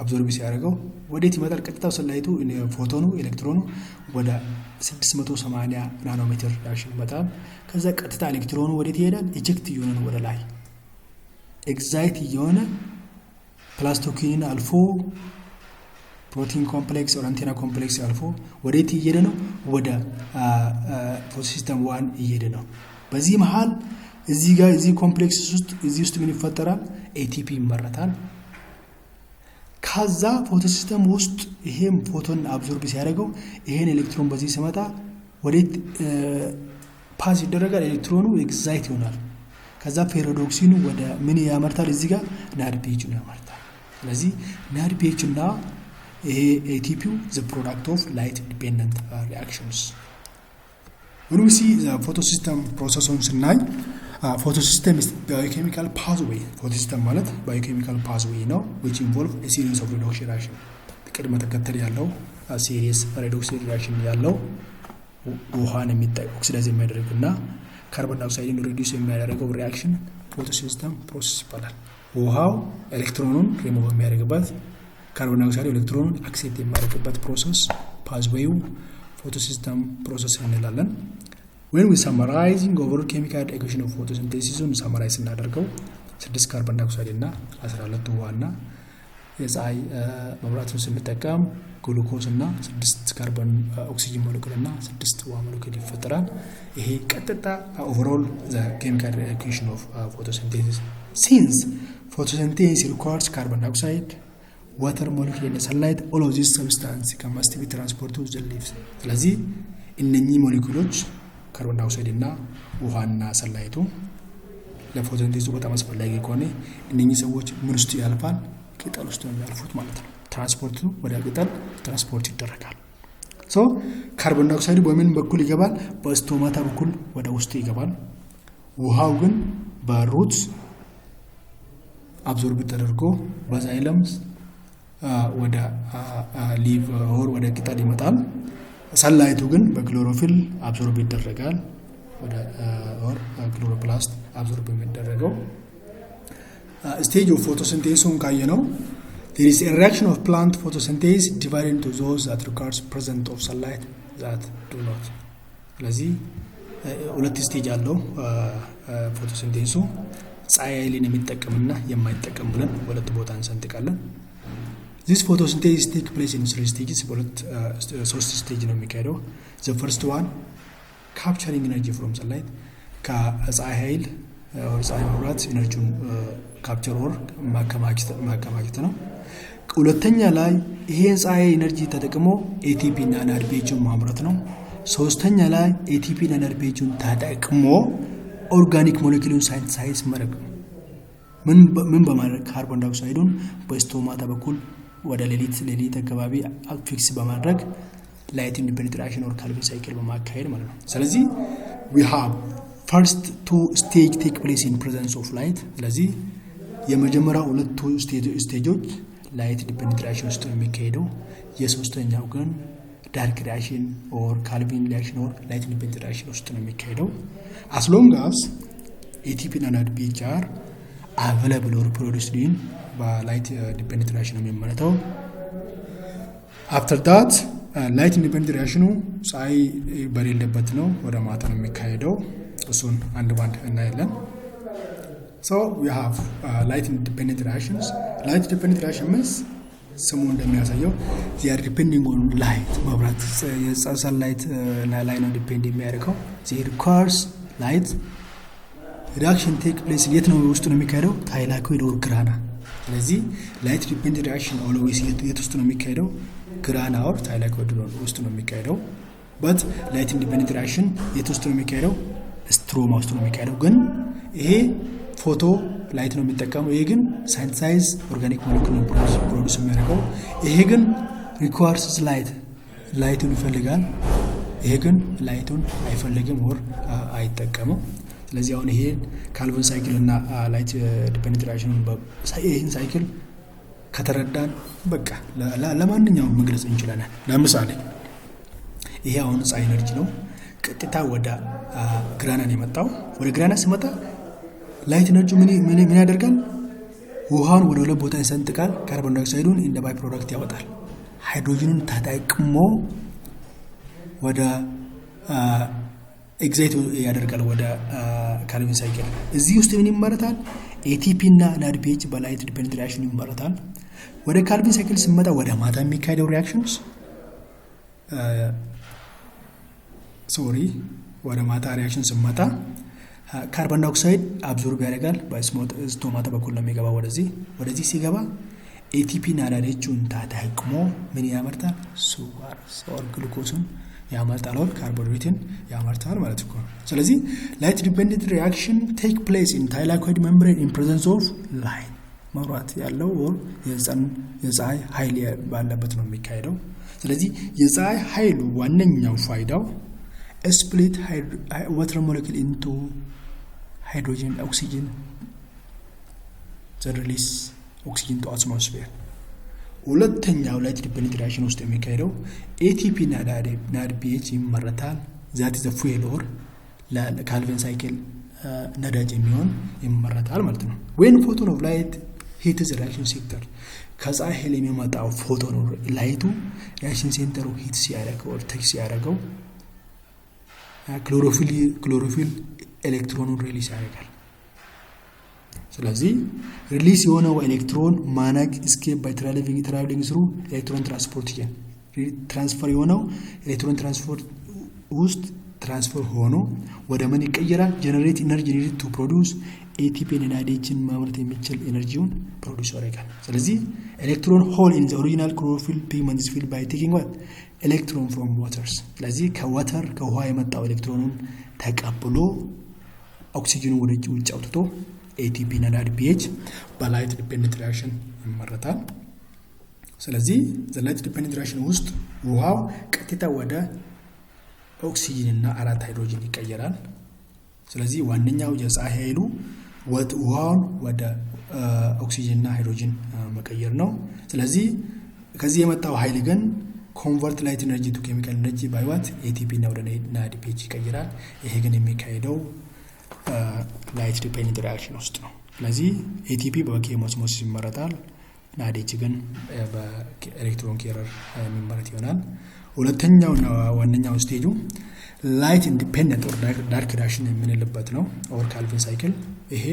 absorb ሲያደርገው ወዴት ይመጣል? ቀጥታ sunlight ኡ photon ኑ ኤሌክትሮኑ ወደ 680 ናኖሜትር reaction ይመጣል። ከዛ ቀጥታ ኤሌክትሮኑ ወዴት ይሄዳል? Eject እየሆነ ነው ወደ ላይ excite እየሆነ plastoquinone ን አልፎ protein complex or antenna complex አልፎ ወዴት እየሄደ ነው? ወደ photosystem 1 እየሄደ ነው። በዚህ መሀል እዚህ ጋር እዚህ complex ውስጥ እዚህ ውስጥ ምን ይፈጠራል? ATP ይመረታል። ከዛ photosystem ውስጥ ይሄም photon absorb ሲያደርገው ይሄን ኤሌክትሮን በዚህ ሲመጣ ወዴት pass ይደረጋል? ኤሌክትሮኑ excite ይሆናል። ከዛ ferredoxin ኑ ወደ ምን ያመርታል? እዚህ ጋር NADPH ን ያመርታል። ስለዚህ NADPH እና ይሄ ATP ው the product of light dependent reactions። When we see the photosystem process ኡን ስናይ photosystem is biochemical pathway። Photosystem ማለት biochemical pathway ነው which involve a series of redox reaction፣ ቅድመ ተከተል ያለው series redox reaction ያለው ውሃን oxidize የሚያደርግ እና carbon dioxide ን reduce የሚያደርገው reaction photosystem process ይባላል። ውሃው ኤሌክትሮኑን ሪሙቭ የሚያደርግበት፣ carbon dioxide ኤሌክትሮኑን accept የሚያደርግበት process pathway ው photosystem process እንላለን። When we summarizing overall chemical equation of photosynthesis ኡን summarize ስናደርገው 6 carbon dioxide እና 12 ውሃ እና የፀሐይ መብራቱን ስንጠቀም ግሉኮስ እና 6 carbon oxygen molecule እና 6 ውሃ ሞለኪል ይፈጠራል። ይሄ ቀጥታ overall chemical equation of photosynthesis። Since photosynthesis requires carbon dioxide, water molecule and sunlight, all of this substance must be transport to the leaves። ስለዚህ እነኚህ ሞለኪውሎች carbon dioxide እና ውሃና sunlight ኡ ለ photosynthesis ኡ በጣም አስፈላጊ ከሆነ እነኚህ ሰዎች ምን ውስጥ ያልፋል? ቅጠል ውስጥ ነው የሚያልፉት ማለት ነው። ትራንስፖርቱ ወደ ቅጠል ትራንስፖርት ይደረጋል። So carbon dioxide ኡ በምን በኩል ይገባል? በ stomata በኩል ወደ ውስጥ ይገባል። ውሃው ግን በ root absorb ተደርጎ በ xylems ወደ leaf or ወደ ቅጠል ይመጣል። Sunlight ኡ ግን በ chlorophyll absorb ይደረጋል። ወደ or chloroplast absorb የሚደረገው stage of photosynthesis ኡን ካየነው there is a reaction of plant photosynthesis divided into those that requires presence of sunlight, that do not። ስለዚህ ሁለት stage አለው photosynthesis ኡ፣ ፀሐይ ኃይልን የሚጠቀምና የማይጠቀም ብለን ሁለት ቦታ እንሰንጥቃለን። This photosynthesis take place in three stages፣ በሁለት ሶስት stage ነው የሚካሄደው። The first one, capturing energy from sunlight፣ ከፀሐይ ኃይል ፀሐይ መብራት energy ውን capture or ማከማቸት ነው። ሁለተኛ ላይ ይሄን ፀሐይ energy ተጠቅሞ ATP እና NADPH ን ማምረት ነው። ሶስተኛ ላይ ATP እና NADPH ን ተጠቅሞ organic molecule ኡን synthesize ማድረግ ነው። ምን በማድረግ? Carbon dioxide ኡን በ stomata በኩል ወደ ሌሊት አካባቢ fix በማድረግ light independent reaction or Calvin cycle በማካሄድ ማለት ነው። ስለዚህ we have first two stage take place in presence of light። ስለዚህ የመጀመሪያው ሁለቱ stage ኦች light dependent reaction ውስጥ ነው የሚካሄደው። የሶስተኛው ግን Dark reaction or Calvin reaction or light independent reaction ውስጥ ነው የሚካሄደው። As long as ATP እና NADPH are available or produced in በ light dependent reaction ነው የሚመረተው። After that, light independent reaction ኑ ፀሐይ በሌለበት ነው፣ ወደ ማታ ነው የሚካሄደው። እሱን አንድ ባንድ እናያለን። So we have light independent reactions. Light dependent reaction means ስሙ እንደሚያሳየው they are depending on light፣ መብራት የ sunlight ላይ ነው depend የሚያደርገው። They requires light. Reaction take place የት ነው ውስጥ ነው የሚካሄደው? Thylakoid or grana። ስለዚህ light dependent reaction always የት ውስጥ ነው የሚካሄደው? Grana or thylakoid ውስጥ ነው የሚካሄደው። But light independent reaction የት ውስጥ ነው የሚካሄደው? Stroma ውስጥ ነው የሚካሄደው። ግን ይሄ photo light ነው የሚጠቀመው። ይሄ ግን synthesize organic molecule ነው produce የሚያደርገው። ይሄ ግን requires light፣ light ኡን ይፈልጋል። ይሄ ግን light ኡን አይፈልግም or አይጠቀምም። ስለዚህ አሁን ይሄ Calvin cycle እና light dependent reaction ይህን cycle ከተረዳን በቃ ለማንኛውም መግለጽ እንችላለን። ለምሳሌ ይሄ አሁን ፀሐይ energy ነው። ቀጥታ ወደ grana ን የመጣው። ወደ grana ሲመጣ light energy ምን ያደርጋል? ውሃውን ወደ ሁለት ቦታ ይሰንጥቃል። Carbon dioxide ኡን እንደ by product ያወጣል። ሃይድሮጅኑን ተጠቅሞ ወደ excite ያደርጋል ወደ Calvin cycle። እዚህ ውስጥ ምን ይመረታል? ATP እና NADPH በ light dependent reaction ይመረታል። ወደ Calvin cycle ስመጣ ወደ ማታ የሚካሄደው reactions፣ sorry፣ ወደ ማታ reaction ስመጣ carbon dioxide absorb ያደርጋል። በ stomata በኩል ነው የሚገባ ወደዚህ። ወደዚህ ሲገባ ATP እና NADH ኡን ተጠቅሞ ምን ያመርታል? Sugar or glucose ን ያመርታል፣ or ካርቦሃይድሬትን ያመርታል ማለት እኮ ነው። ስለዚህ light dependent reaction take place in thylakoid membrane in presence of light፣ መብራት ያለው or የፀሐይ ኃይል ባለበት ነው የሚካሄደው። ስለዚህ የፀሐይ ኃይሉ ዋነኛው ፋይዳው split water molecule into hydrogen, oxygen, release oxygen to atmosphere። ሁለተኛው light dependent reaction ውስጥ የሚካሄደው ATP እና NADPH ይመረታል። That the fuel or ለ Calvin cycle ነዳጅ የሚሆን ይመረታል ማለት ነው። When photon of light hits reaction center፣ ከፀሐይ ኃይል የሚመጣው photon light ኡ reaction center ኡ hit ሲያደርገው or touch ሲያደርገው chlorophyll electron ኑን release ያደርጋል። ስለዚህ release የሆነው electron manage escape by traveling through electron transport chain፣ transfer የሆነው electron transport ውስጥ transfer ሆኖ ወደ ምን ይቀየራል? Generate energy needed to produce ATP ን፣ NADH ን ማምረት የሚችል energy ውን produce ያደርጋል። ስለዚህ electron hole in the original chlorophyll pigment is filled by taking what? Electron from waters። ስለዚህ ከ water ከውሃ የመጣው ኤሌክትሮኑን ተቀብሎ ኦክሲጅኑን ወደ ውጭ አውጥቶ ATP እና NADPH በ light dependent reaction ይመረታል። ስለዚህ light dependent reaction ውስጥ ውሃው ቀጥታ ወደ ኦክሲጅን እና አራት ሃይድሮጅን ይቀየራል። ስለዚህ ዋነኛው የፀሐይ ኃይሉ ውሃውን ወደ ኦክሲጅን እና ሃይድሮጅን መቀየር ነው። ስለዚህ ከዚህ የመጣው ኃይል ግን convert light energy to chemical energy by what? ATP እና ወደ NADPH ይቀይራል። ይሄ ግን የሚካሄደው light dependent reaction ውስጥ ነው። ስለዚህ ATP በ chemiosmosis ይመረታል። NADH ግን በ electron carrier የሚመረት ይሆናል። ሁለተኛውና ዋነኛው stage ኡ light independent or dark reaction የምንልበት ነው፣ or Calvin cycle። ይሄ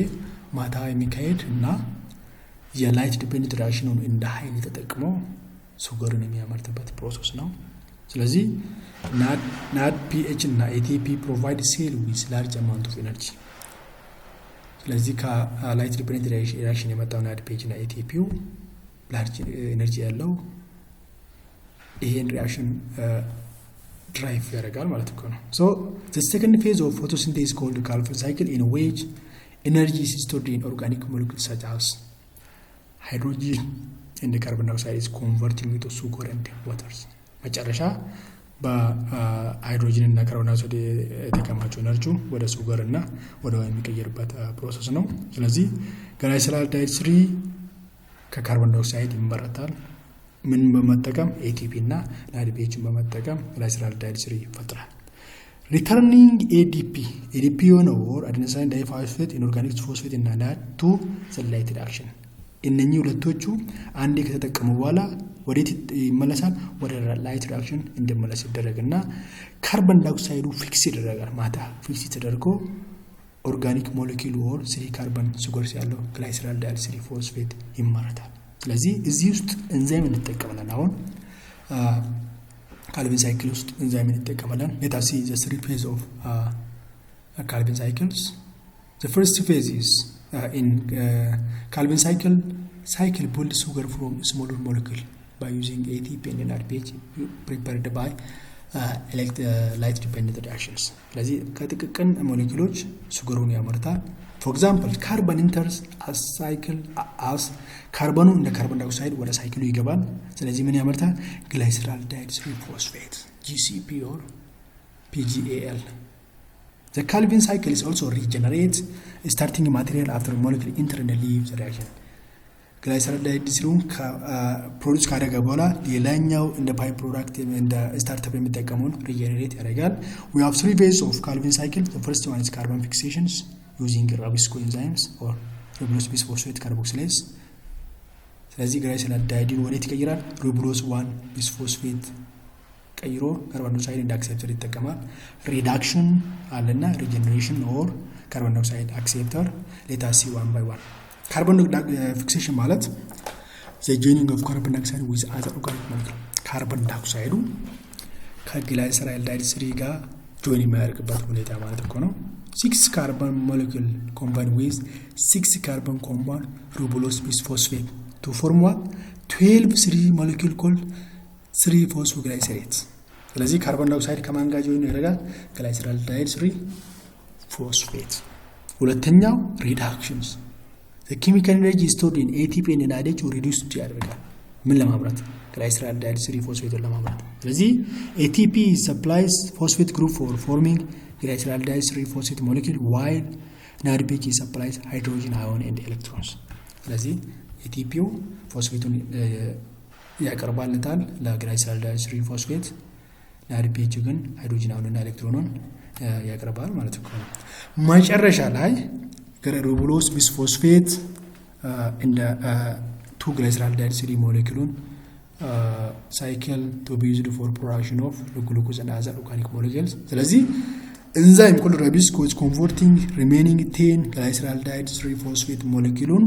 ማታ የሚካሄድ እና የ light dependent reaction ኑን እንደ ኃይል ተጠቅሞ sugar ን የሚያመርትበት process ነው። ስለዚህ NADPH እና ATP provide cell with large amount of energy። ስለዚህ ከ light dependent reaction የመጣው NADPH እና ATP ው large energy ያለው ይሄን reaction drive ያደርጋል ማለት እኮ ነው። So the second phase of photosynthesis, called Calvin cycle, in which energy is stored in organic molecule such as hydrogen and carbon dioxide, is converting into sugar and waters። መጨረሻ በሃይድሮጂን እና carbon dioxide የተከማቸው energy ወደ sugar እና ወደ ውሃ የሚቀየርበት process ነው። ስለዚህ glyceraldehyde 3 ከ carbon dioxide ይመረታል። ምን በመጠቀም? ATP እና NADPH ን በመጠቀም glyceraldehyde 3 ይፈጥራል። Returning ADP የሆነው or adenosine diphosphate, inorganic phosphate እና NAD to light reaction። እነኚህ ሁለቶቹ አንዴ ከተጠቀሙ በኋላ ወዴት ይመለሳል? ወደ light reaction እንዲመለስ ይደረግና carbon dioxide ኡ fix ይደረጋል። ማታ fix ተደርጎ organic molecule or three carbon sugars ያለው glyceraldehyde 3 phosphate ይመረታል። ስለዚህ እዚህ ውስጥ ኤንዛይም እንጠቀማለን። አሁን Calvin cycle ውስጥ ኤንዛይም እንጠቀማለን። Let us see the three phase of Calvin cycles. The first phase is in Calvin cycle build sugar from smaller molecule by using ATP and NADPH prepared by light dependent reactions። ስለዚህ ከጥቅቅን ሞለኪሎች sugar ኡን ያመርታል። For example, carbon enters cycle as carbon ኑ እንደ carbon dioxide ወደ cycle ኡ ይገባል። ስለዚህ ምን ያመርታል? Glyceraldehyde 3 phosphate, GCP or PGAL. The Calvin cycle is also regenerates starting material after molecule enter and leave the reaction. Glyceraldehyde 3 ኡን produce ካደረገ በኋላ ሌላኛው እንደ by product እንደ startup የሚጠቀመውን regenerate ያደርጋል። We have three phase of Calvin cycle. The first one is carbon fixations using Rubisco enzymes or ribulose bisphosphate carboxylase። ስለዚህ glyceraldehyde ን ወዴት ይቀይራል? Ribulose 1 bisphosphate ቀይሮ carbon dioxide እንደ acceptor ይጠቀማል። Reduction አለና regeneration or carbon dioxide acceptor. Let us see one by one. Carbon fixation ማለት the joining of carbon dioxide with other organic molecule፣ carbon dioxide ኡ ከ glyceraldehyde 3 ጋር join የሚያደርግበት ሁኔታ ማለት እኮ ነው። Six carbon molecule combine with six carbon compound ribulose bisphosphate to form what? 12 three molecule called 3 phosphoglycerate። ስለዚህ carbon dioxide ከማን ጋር join ያደርጋል? Glyceraldehyde 3 phosphate። ሁለተኛው reductions፣ chemical energy stored in ATP and NADH reduced ያደርጋል። ምን ለማምረት? Glyceraldehyde 3 phosphate ን ለማምረት። ስለዚህ ATP supplies phosphate group for forming glyceraldehyde 3 phosphate molecule, while NADPH supplies hydrogen ion and electrons። ስለዚህ ATP ው phosphate ኡን ያቀርባለታል ለ glyceraldehyde 3 phosphate፣ NADPH ግን hydrogen ion ና electron ኑን ያቀርባል ማለት ነው። መጨረሻ ላይ ribulose bisphosphate እንደ two glyceraldehyde 3 molecule ኡን cycle to be used for production of glucose and other organic molecules። ስለዚህ enzyme called Rubisco is converting remaining 10 glyceraldehyde 3 phosphate molecule ኡን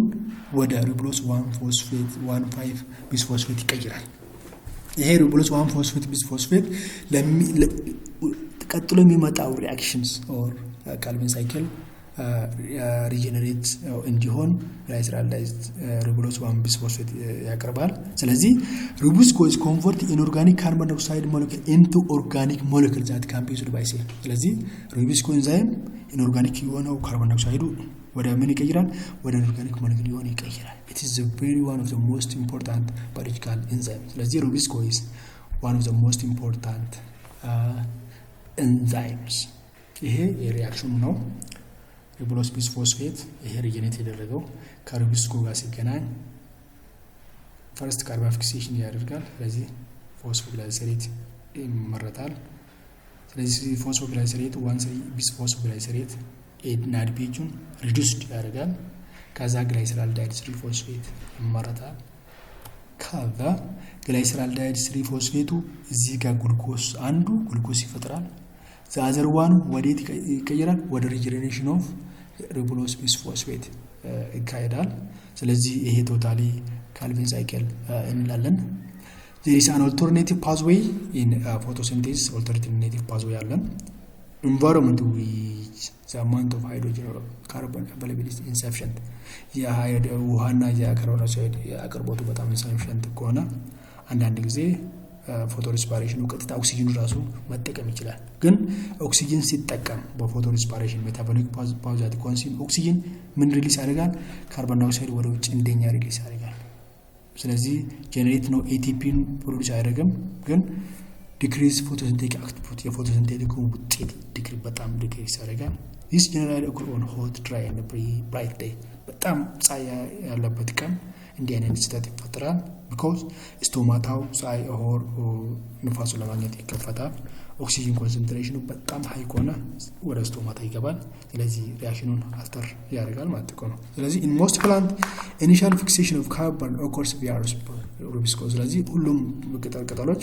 ወደ ribulose 1 phosphate 1,5 bisphosphate ይቀይራል። ይሄ ribulose 1 phosphate bisphosphate ቀጥሎ የሚመጣው reactions or Calvin cycle regenerate እንዲሆን glyceraldehyde ribulose 1 bisphosphate ያቀርባል። ስለዚህ Rubisco is convert inorganic carbon dioxide molecule into organic molecule that can be used by cell። ስለዚህ Rubisco enzyme inorganic የሆነው carbon dioxide ኡ ወደ ምን ይቀይራል? ወደ inorganic molecule የሆነ ይቀይራል። It is very one of the most important biological enzyme። ስለዚህ Rubisco is one of the most important enzymes። ይሄ የ reaction ኑ ነው። Ribulose bisphosphate ይሄ regenerate የተደረገው ከ Rubisco ጋር ሲገናኝ first carbon fixation ያደርጋል። ስለዚህ phosphoglycerate ይመረታል። ስለዚህ phosphoglycerate 1,3 bisphosphoglycerate NADPH ኡን reduced ያደርጋል። ከዛ glyceraldehyde 3 phosphate ይመረታል። ከዛ glyceraldehyde 3 phosphate ኡ እዚህ ጋር ግሉኮስ አንዱ ግሉኮስ ይፈጥራል። The other one ኡ ወዴት ይቀየራል? ወደ regeneration of ribulose bisphosphate ይካሄዳል። ስለዚህ ይሄ totally Calvin cycle እንላለን። There is an alternative pathway in photosynthesis። Alternative pathway አለን። Environment which the amount of hydrogen, carbon availability insufficient፣ የውሃና የ carbon dioxide አቅርቦቱ በጣም insufficient ከሆነ አንዳንድ ጊዜ photorespiration ኑ ቀጥታ ኦክሲጅኑ ራሱ መጠቀም ይችላል። ግን ኦክሲጅን ሲጠቀም በ photorespiration metabolic pathway that consume oxygen ምን release ያደርጋል? Carbon dioxide ወደ ውጭ እንደኛ release ያደርጋል። ስለዚህ generate ነው ATP ን produce አያደርግም፣ ግን decrease photosynthetic output፣ የ photosynthetic ውጤት decrease፣ በጣም decrease ያደርጋል። This generally occur on hot, dry and bright day። በጣም ፀሐይ ያለበት ቀን እንዲህ አይነት ስህተት ይፈጠራል። Because stomata ው ፀሐይ or ንፋሱን ለማግኘት ይከፈታል። Oxygen concentration ኑ በጣም high ከሆነ ወደ stomata ይገባል። ስለዚህ reaction ኑን alter ያደርጋል ማለት ነው። ስለዚህ in most plant, initial fixation of carbon occurs via rubisco። ስለዚህ ሁሉም ቅጠል ቅጠሎች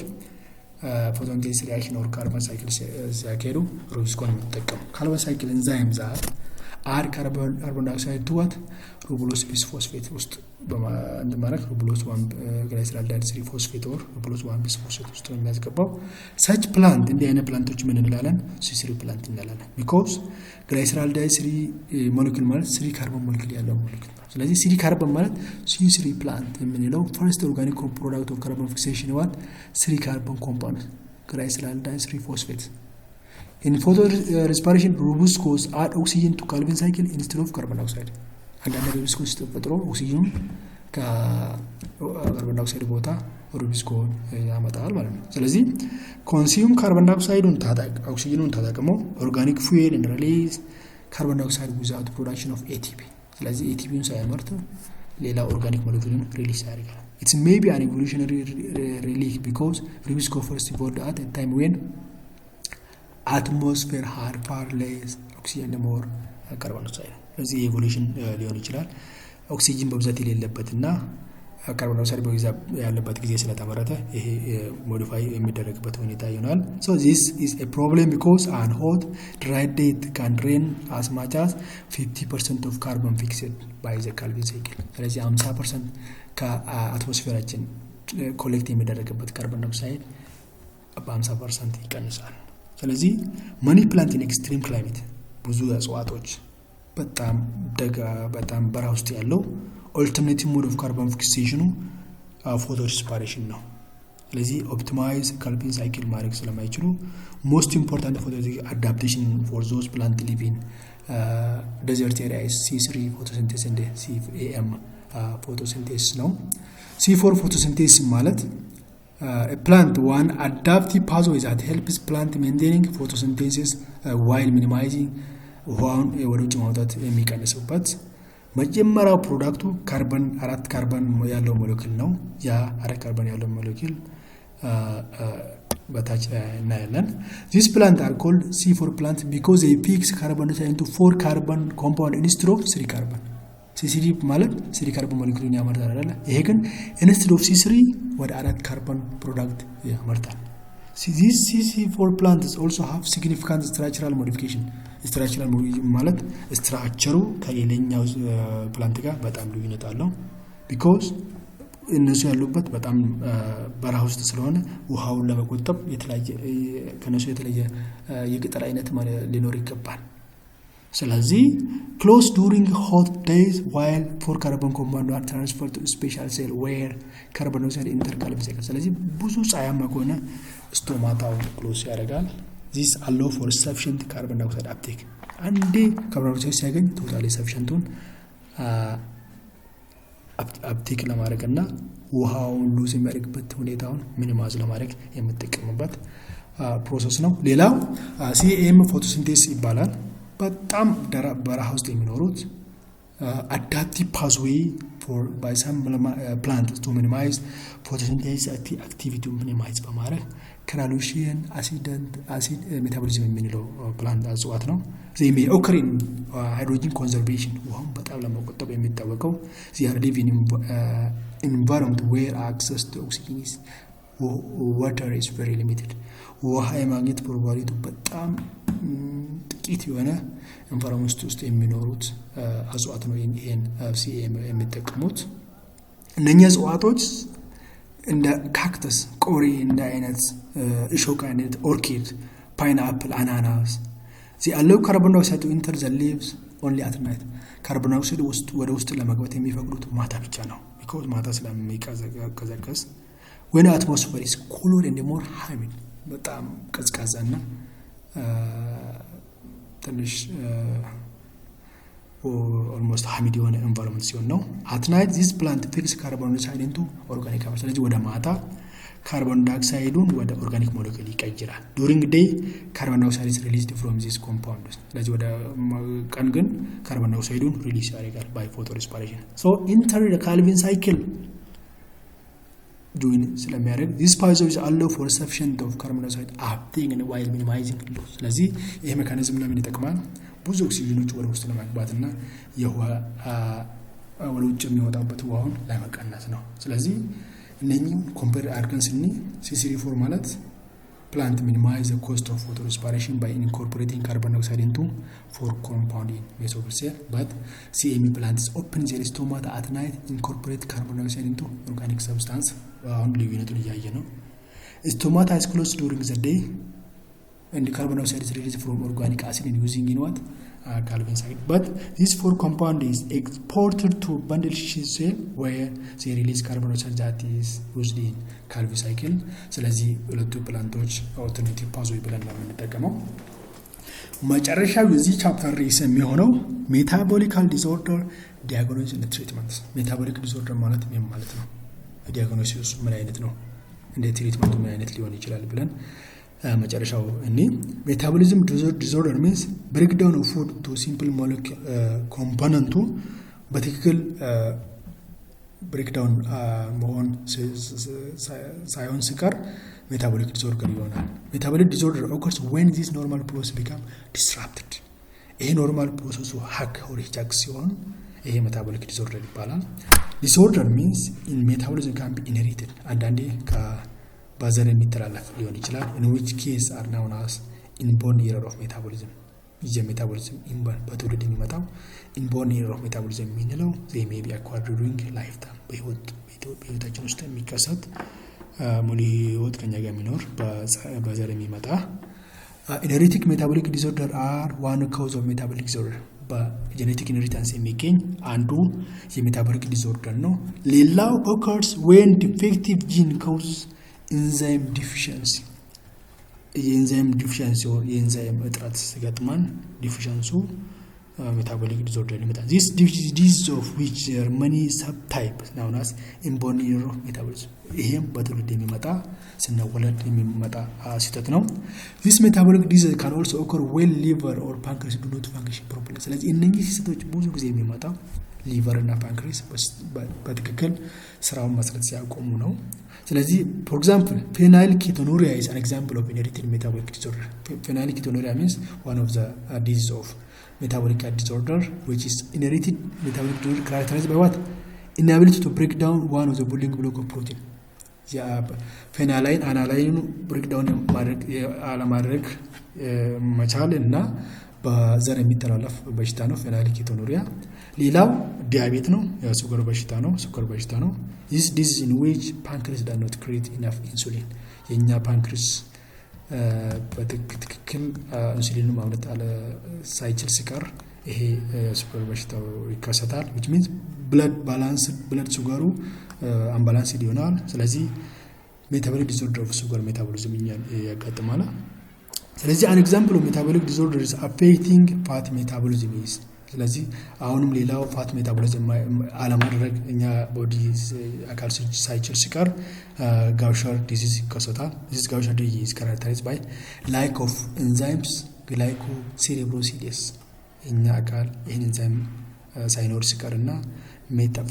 photosynthesis reaction or carbon cycle ሲያካሄዱ rubisco ን የሚጠቀሙ። Calvin cycle enzyme that add carbon dioxide to what? Ribulose bisphosphate ውስጥ ማድረግ ribulose one glyceraldehyde 3 phosphate or ribulose 1 bisphosphate ውስጥ ነው የሚያስገባው። Such plant እንዲህ አይነት plant ኦች ምን እንላለን? C3 plant እንላለን። Because glyceraldehyde 3 ሞለኪል ማለት three carbon molecule ያለው ሞለኪል ነው። ስለዚህ three carbon ማለት C3 plant የምንለው first organic product of carbon fixation, what? Three carbon compound, glyceraldehyde 3 phosphate. In photo respiration, rubiscos add oxygen to Calvin cycle instead of carbon dioxide. አንዳንድ rubisco ተፈጥሮ ኦክሲጅኑን ከ carbon dioxide ቦታ rubisco ን ያመጣል ማለት ነው። ስለዚህ consume carbon dioxide ኡን ኦክሲጅኑን ተጠቅሞ organic fuel and release carbon dioxide without production of ATP። ስለዚህ ATP ውን ሳያመርት ሌላ organic molecule ን release ያደርጋል። It's maybe an evolutionary relic because rubisco first evolved at time when atmosphere had far less oxygen, more carbon dioxide። ስለዚህ evolution ሊሆን ይችላል። ኦክሲጅን በብዛት የሌለበት እና carbon dioxide በብዛት ያለበት ጊዜ ስለተመረተ ይሄ modify የሚደረግበት ሁኔታ ይሆናል። So this is a problem because an hot, dry day can drain as much as 50% of carbon fixed by the Calvin cycle። ስለዚህ 50% ከ atmosphere ኣችን collect የሚደረግበት carbon dioxide በ50% ይቀንሳል። ስለዚህ many plant in extreme climate፣ ብዙ እጽዋቶች በጣም ደጋ በጣም በረሃ ውስጥ ያለው alternative mode of carbon fixation ኑ photo respiration ነው። ስለዚህ optimize Calvin cycle ማድረግ ስለማይችሉ most important photo adaptation for those plant living desert areas C3 photosynthesis and CAM photosynthesis ነው። C4 photosynthesis ማለት plant one adaptive pathway that helps plant maintaining photosynthesis while minimizing ውሃውን ወደ ውጭ ማውጣት የሚቀንስበት። መጀመሪያው product ኡ ካርበን አራት ካርበን ያለው ሞለኪል ነው። ያ አራት ካርበን ያለው ሞለኪል በታች እናያለን። This plant are called C4 plant because they fix carbon into four carbon compound instead of three carbon። C3 ማለት three carbon molecule ን ያመርታል አይደለ? ይሄ ግን instead of C3 ወደ አራት carbon product ያመርታል። This C4 plants also have significant structural modification። Structural ማለት structure ሩ ከሌላኛው plant ጋር በጣም ልዩነት አለው። Because እነሱ ያሉበት በጣም በረሃ ውስጥ ስለሆነ ውሃውን ለመቆጠብ የተለያየ ከነሱ የተለየ የቅጠል አይነት ሊኖር ይገባል። ስለዚህ close during hot days while four carbon compound are transfer to special cell where carbon dioxide enter Calvin cycle። ስለዚህ ብዙ ፀሐያማ ከሆነ stomata ው close ያደርጋል። This allow for sufficient carbon dioxide uptake። አንዴ carbon dioxide ሲያገኝ totally sufficient ኡን uptake ለማድረግ እና ውሃውን lose የሚያደርግበት ሁኔታውን minimize ለማድረግ የምጠቀምበት process ነው። ሌላው CAM photosynthesis ይባላል። በጣም በረሃ ውስጥ የሚኖሩት adaptive pathway for by some plant to minimize photosynthesis activity minimize በማድረግ crassulacean acid metabolism የምንለው plant እጽዋት ነው። They may occur in hydrogen conservation፣ ውሃውን በጣም ለመቆጠብ የሚታወቀው። They are live in environment where access to oxygen is water is very limited። ውሃ የማግኘት probability ው በጣም ጥቂት የሆነ environment ውስጥ የሚኖሩት እጽዋት ነው ይሄን CAM የሚጠቀሙት። እነኛ እጽዋቶች እንደ cactus፣ ቆሬ እንደ አይነት እሾክ አይነት፣ orchid፣ pineapple፣ አናናስ። They allow carbon dioxide to enter the leaves only at night። Carbon dioxide ውስጥ ወደ ውስጥ ለመግባት የሚፈቅዱት ማታ ብቻ ነው። Because ማታ ስለሚቀዘቅዝ when atmosphere is cooler and more humid፣ በጣም ቀዝቃዛና ትንሽ almost humid የሆነ environment ሲሆን ነው። At night, this plant fix carbon dioxide into organic carbon። ስለዚህ ወደ ማታ carbon dioxide ኡን ወደ organic molecule ይቀይራል። During day, carbon dioxide is released from this compound። ስለዚህ ወደ ቀን ግን carbon dioxide ኡን release ያደርጋል by photorespiration። So enter Calvin cycle join ስለሚያደርግ this pathway allow for sufficient of carbon dioxide uptake while minimizing loss። ስለዚህ ይሄ mechanism ለምን ይጠቅማል? ብዙ ኦክሲጅኖች ወደ ውስጥ ለማግባትና የውሃ ወደ ውጭ የሚወጣበት ውሃውን ለመቀነስ ነው። ስለዚህ እነኚህም compare አድርገን ስኒ C3 4 ማለት plant minimize cost of photorespiration by incorporating carbon dioxide into four compound in mesophyll cell, but CAM plants open their stomata at night, incorporate carbon dioxide into organic substance። አሁን ልዩነቱን እያየ ነው። Stomata is closed during the day and carbon dioxide is released from organic acid and using in what? Calvin cycle. But this four compound is exported to bundle sheath cell, where they release carbon dioxide that is used in Calvin cycle። ስለዚህ ሁለቱ plant ኦች alternative pathway ብለን ነው የምንጠቀመው። መጨረሻው የዚህ chapter ርዕስ የሚሆነው metabolical disorder diagnosis and treatment። Metabolic disorder ማለት ምን ማለት ነው? Diagnosis ምን አይነት ነው? እንደ treatment ኡ ምን አይነት ሊሆን ይችላል ብለን መጨረሻው እኔ metabolism disorder means breakdown of food to simple molecule component ኡ በትክክል breakdown መሆን ሳይሆን ሲቀር metabolic disorder ይሆናል። Metabolic disorder occurs when this normal process become disrupted። ይሄ normal process ኡ hack or hijack ሲሆን ይሄ metabolic disorder ይባላል። Disorder means in metabolism can be inherited፣ አንዳንዴ በዘር የሚተላለፍ ሊሆን ይችላል። In which case are known as inborn error of metabolism። የ metabolism inborn በትውልድ የሚመጣው inborn error of metabolism የምንለው they may be acquired during lifetime፣ በህይወታችን ውስጥ የሚከሰት ሙሉ ህይወት ከኛ ጋር የሚኖር በዘር የሚመጣ። Inherited metabolic disorder are one cause of metabolic disorder። በ genetic inheritance የሚገኝ አንዱ የ metabolic disorder ነው። ሌላው occurs when defective gene cause enzyme deficiency። የ enzyme deficiency፣ የኤንዛይም እጥረት ሲገጥመን deficiency ኡ metabolic disorder ይመጣል። This disease, of which there many subtype, known as inborn error of metabolism። ይሄም በትውልድ የሚመጣ ስንወለድ የሚመጣ ስህተት ነው። This metabolic disease can also occur when liver or pancreas do not function properly። ስለዚህ እነኚህ ስህተቶች ብዙ ጊዜ የሚመጣው liver እና pancreas በትክክል ስራውን መስራት ሲያቆሙ ነው። ስለዚህ for example, phenylketonuria is an example of inherited metabolic disorder። Phenylketonuria means one of the disease of metabolic disorder, which is inherited metabolic disorder characterized by what? Inability to break down one of the building block of protein። Phenylalanine ኑ breakdown አለማድረግ መቻል እና በዘር የሚተላለፍ በሽታ ነው phenylketonuria። ሌላው diabetes ነው፣ የስኳር በሽታ ነው፣ ስኳር በሽታ ነው። This disease in which pancreas does not create enough insulin። የእኛ pancreas በትክክል ኢንሱሊን ማምረት ሳይችል ሲቀር ይሄ ስኳር በሽታው ይከሰታል። Which means blood balance blood sugar ኡ unbalanced ይሆናል። ስለዚህ metabolic disorder of sugar metabolism እኛን ያጋጥማል። ስለዚህ an example of metabolic disorder is affecting fat metabolism is። ስለዚህ አሁንም ሌላው fat metabolism አለማድረግ እኛ body አካል ሳይችል ሲቀር Gaucher disease ይከሰታል። This Gaucher disease characterized by lack of enzymes glucocerebrosidase። እኛ አካል ይህን ኤንዛይም ሳይኖር ሲቀር እና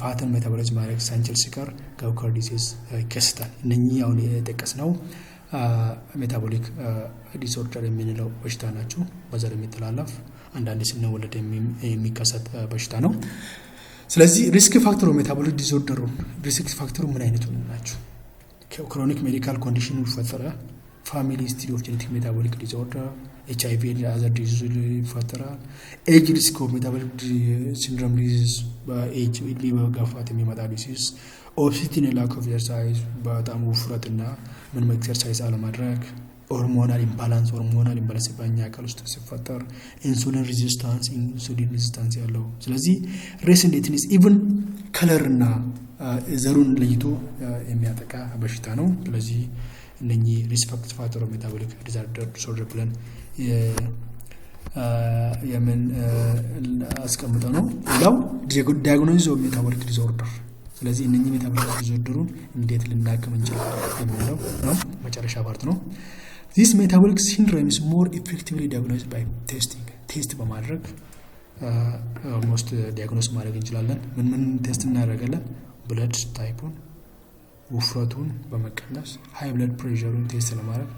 fat ን metabolism ማድረግ ሳንችል ሲቀር Gaucher disease ይከሰታል። እነኚህ አሁን የጠቀስነው metabolic disorder የምንለው በሽታ ናቸው። በዘር የሚተላለፍ አንዳንድ ስንወለድ የሚከሰት በሽታ ነው። ስለዚህ risk factor ኡ metabolic disorder ኡ risk factor ኡ ምን አይነቱ ናቸው? Chronic medical condition ኑ ይፈጠራል። Family history of genetic metabolic disorder፣ HIV, other disease ይፈጠራል። Age risk of metabolic syndrome disease፣ በ age እድሜ በመግፋት የሚመጣ disease፣ obesity, lack of exercise፣ በጣም ውፍረትና ምንም exercise አለማድረግ፣ hormonal imbalance፣ hormonal imbalance በእኛ አካል ውስጥ ሲፈጠር፣ insulin resistance፣ insulin resistance ያለው። ስለዚህ race and ethnicity, even color እና ዘሩን ለይቶ የሚያጠቃ በሽታ ነው። ስለዚህ እነኚህ risk factor metabolic disorder ብለን የምን አስቀምጠው ነው። ሌላው diagnosis of metabolic disorder። ስለዚህ እነኚህ metabolic disorder ኡን እንዴት ልናክም እንችላለን የሚለው ነው መጨረሻ part ነው። This metabolic syndrome is more effectively diagnosed by testing። Test በማድረግ almost diagnose ማድረግ እንችላለን። ምን ምን test እናደርጋለን? Blood type ኡን፣ ውፍረቱን በመቀነስ፣ high blood pressure ኡን test ለማድረግ፣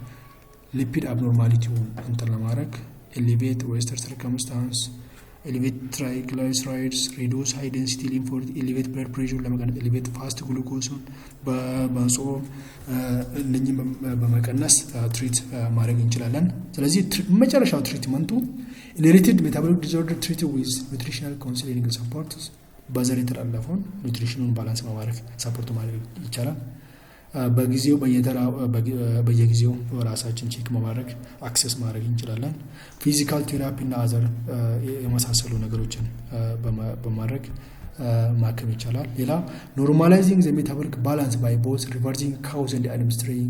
lipid abnormality ውን እንትን ለማድረግ፣ elevate waist circumference፣ elevate triglycerides፣ reduce high density lipoprotein፣ elevate blood pressure ለመቀነስ፣ elevate fast glucose ኡን በጾም እነኝም በመቀነስ treat ማድረግ እንችላለን። ስለዚህ መጨረሻው treatment ኡ inherited metabolic disorder treat with nutritional counseling support። በዘር የተላለፈውን nutrition ኑን balance በማድረግ support ማድረግ ይቻላል። በጊዜው በየጊዜው ራሳችን check በማድረግ access ማድረግ እንችላለን። Physical therapy እና other የመሳሰሉ ነገሮችን በማድረግ ማከም ይቻላል። ሌላ normalizing the metabolic balance by both reversing cause and administering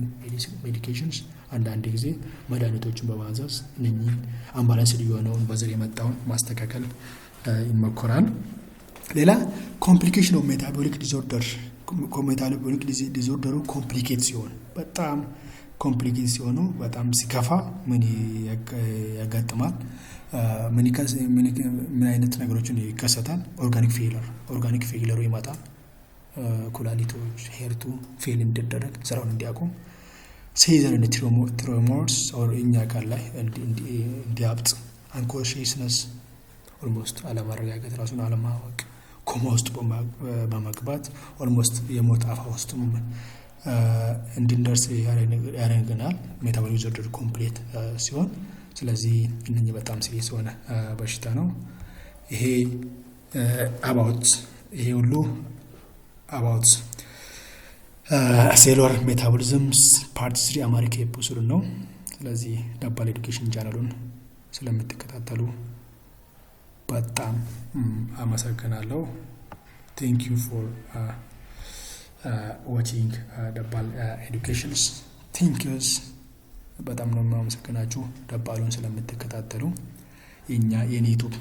medications። አንዳንድ ጊዜ መድኃኒቶችን በማዘዝ እነኚህን unbalanced የሆነውን በዘር የመጣውን ማስተካከል ይሞከራል። ሌላ complication of metabolic disorder። Metabolic disorder ኡ complicate ሲሆን፣ በጣም complicate ሲሆኑ፣ በጣም ሲከፋ ምን ያጋጥማል? ምን አይነት ነገሮችን ይከሰታል? Organic failure፣ organic failure ኡ ይመጣል። ኩላሊቶች፣ heart ኡ fail እንዲደረግ፣ ስራውን እንዲያቆም፣ seizure፣ tremors እኛ አካል ላይ እንዲያብጥ፣ unconsciousness almost አለማረጋገጥ፣ ራሱን አለማወቅ፣ ኮማ ውስጥ በመግባት almost የሞት አፋፍ ውስጥም እንድንደርስ ያደርገናል metabolic disorder complete ሲሆን። ስለዚህ እነኚህ በጣም serious የሆነ በሽታ ነው። ይሄ about ይሄ ሁሉ about cellular metabolisms part 3 Amharic episode ነው። ስለዚህ ደባል Education channel ኡን ስለምትከታተሉ በጣም አመሰግናለሁ። Thank you for watching ደባል Educations። Thank yous። በጣም ነው የማመሰግናችሁ ደባሉን ስለምትከታተሉ፣ የኛ የኔ YouTube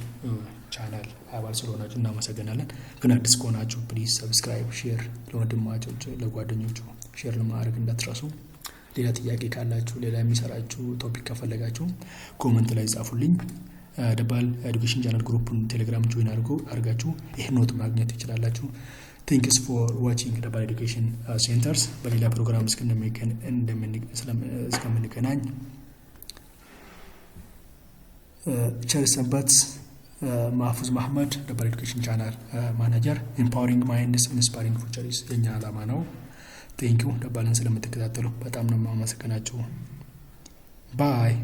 channel አባል ስለሆናችሁ እናመሰግናለን። ግን አዲስ ከሆናችሁ please subscribe፣ share ለወንድማቾች ለጓደኞቹ share ለማድረግ እንዳትረሱ። ሌላ ጥያቄ ካላችሁ፣ ሌላ የሚሰራችሁ topic ከፈለጋችሁ comment ላይ ጻፉልኝ። ደባል Education channel group ን ቴሌግራም join አድርጋችሁ ይህን note ማግኘት ትችላላችሁ። Thanks for watching ደባል Education Centers። በሌላ ፕሮግራም እስከምንገናኝ ቸር ሰንበት። ማህፉዝ መሐመድ፣ ደባል Education channel manager። Empowering minds, inspiring futures የኛ ዓላማ ነው። Thank you። ደባልን ስለምትከታተሉ በጣም ነው የማመሰግናችሁ። Bye.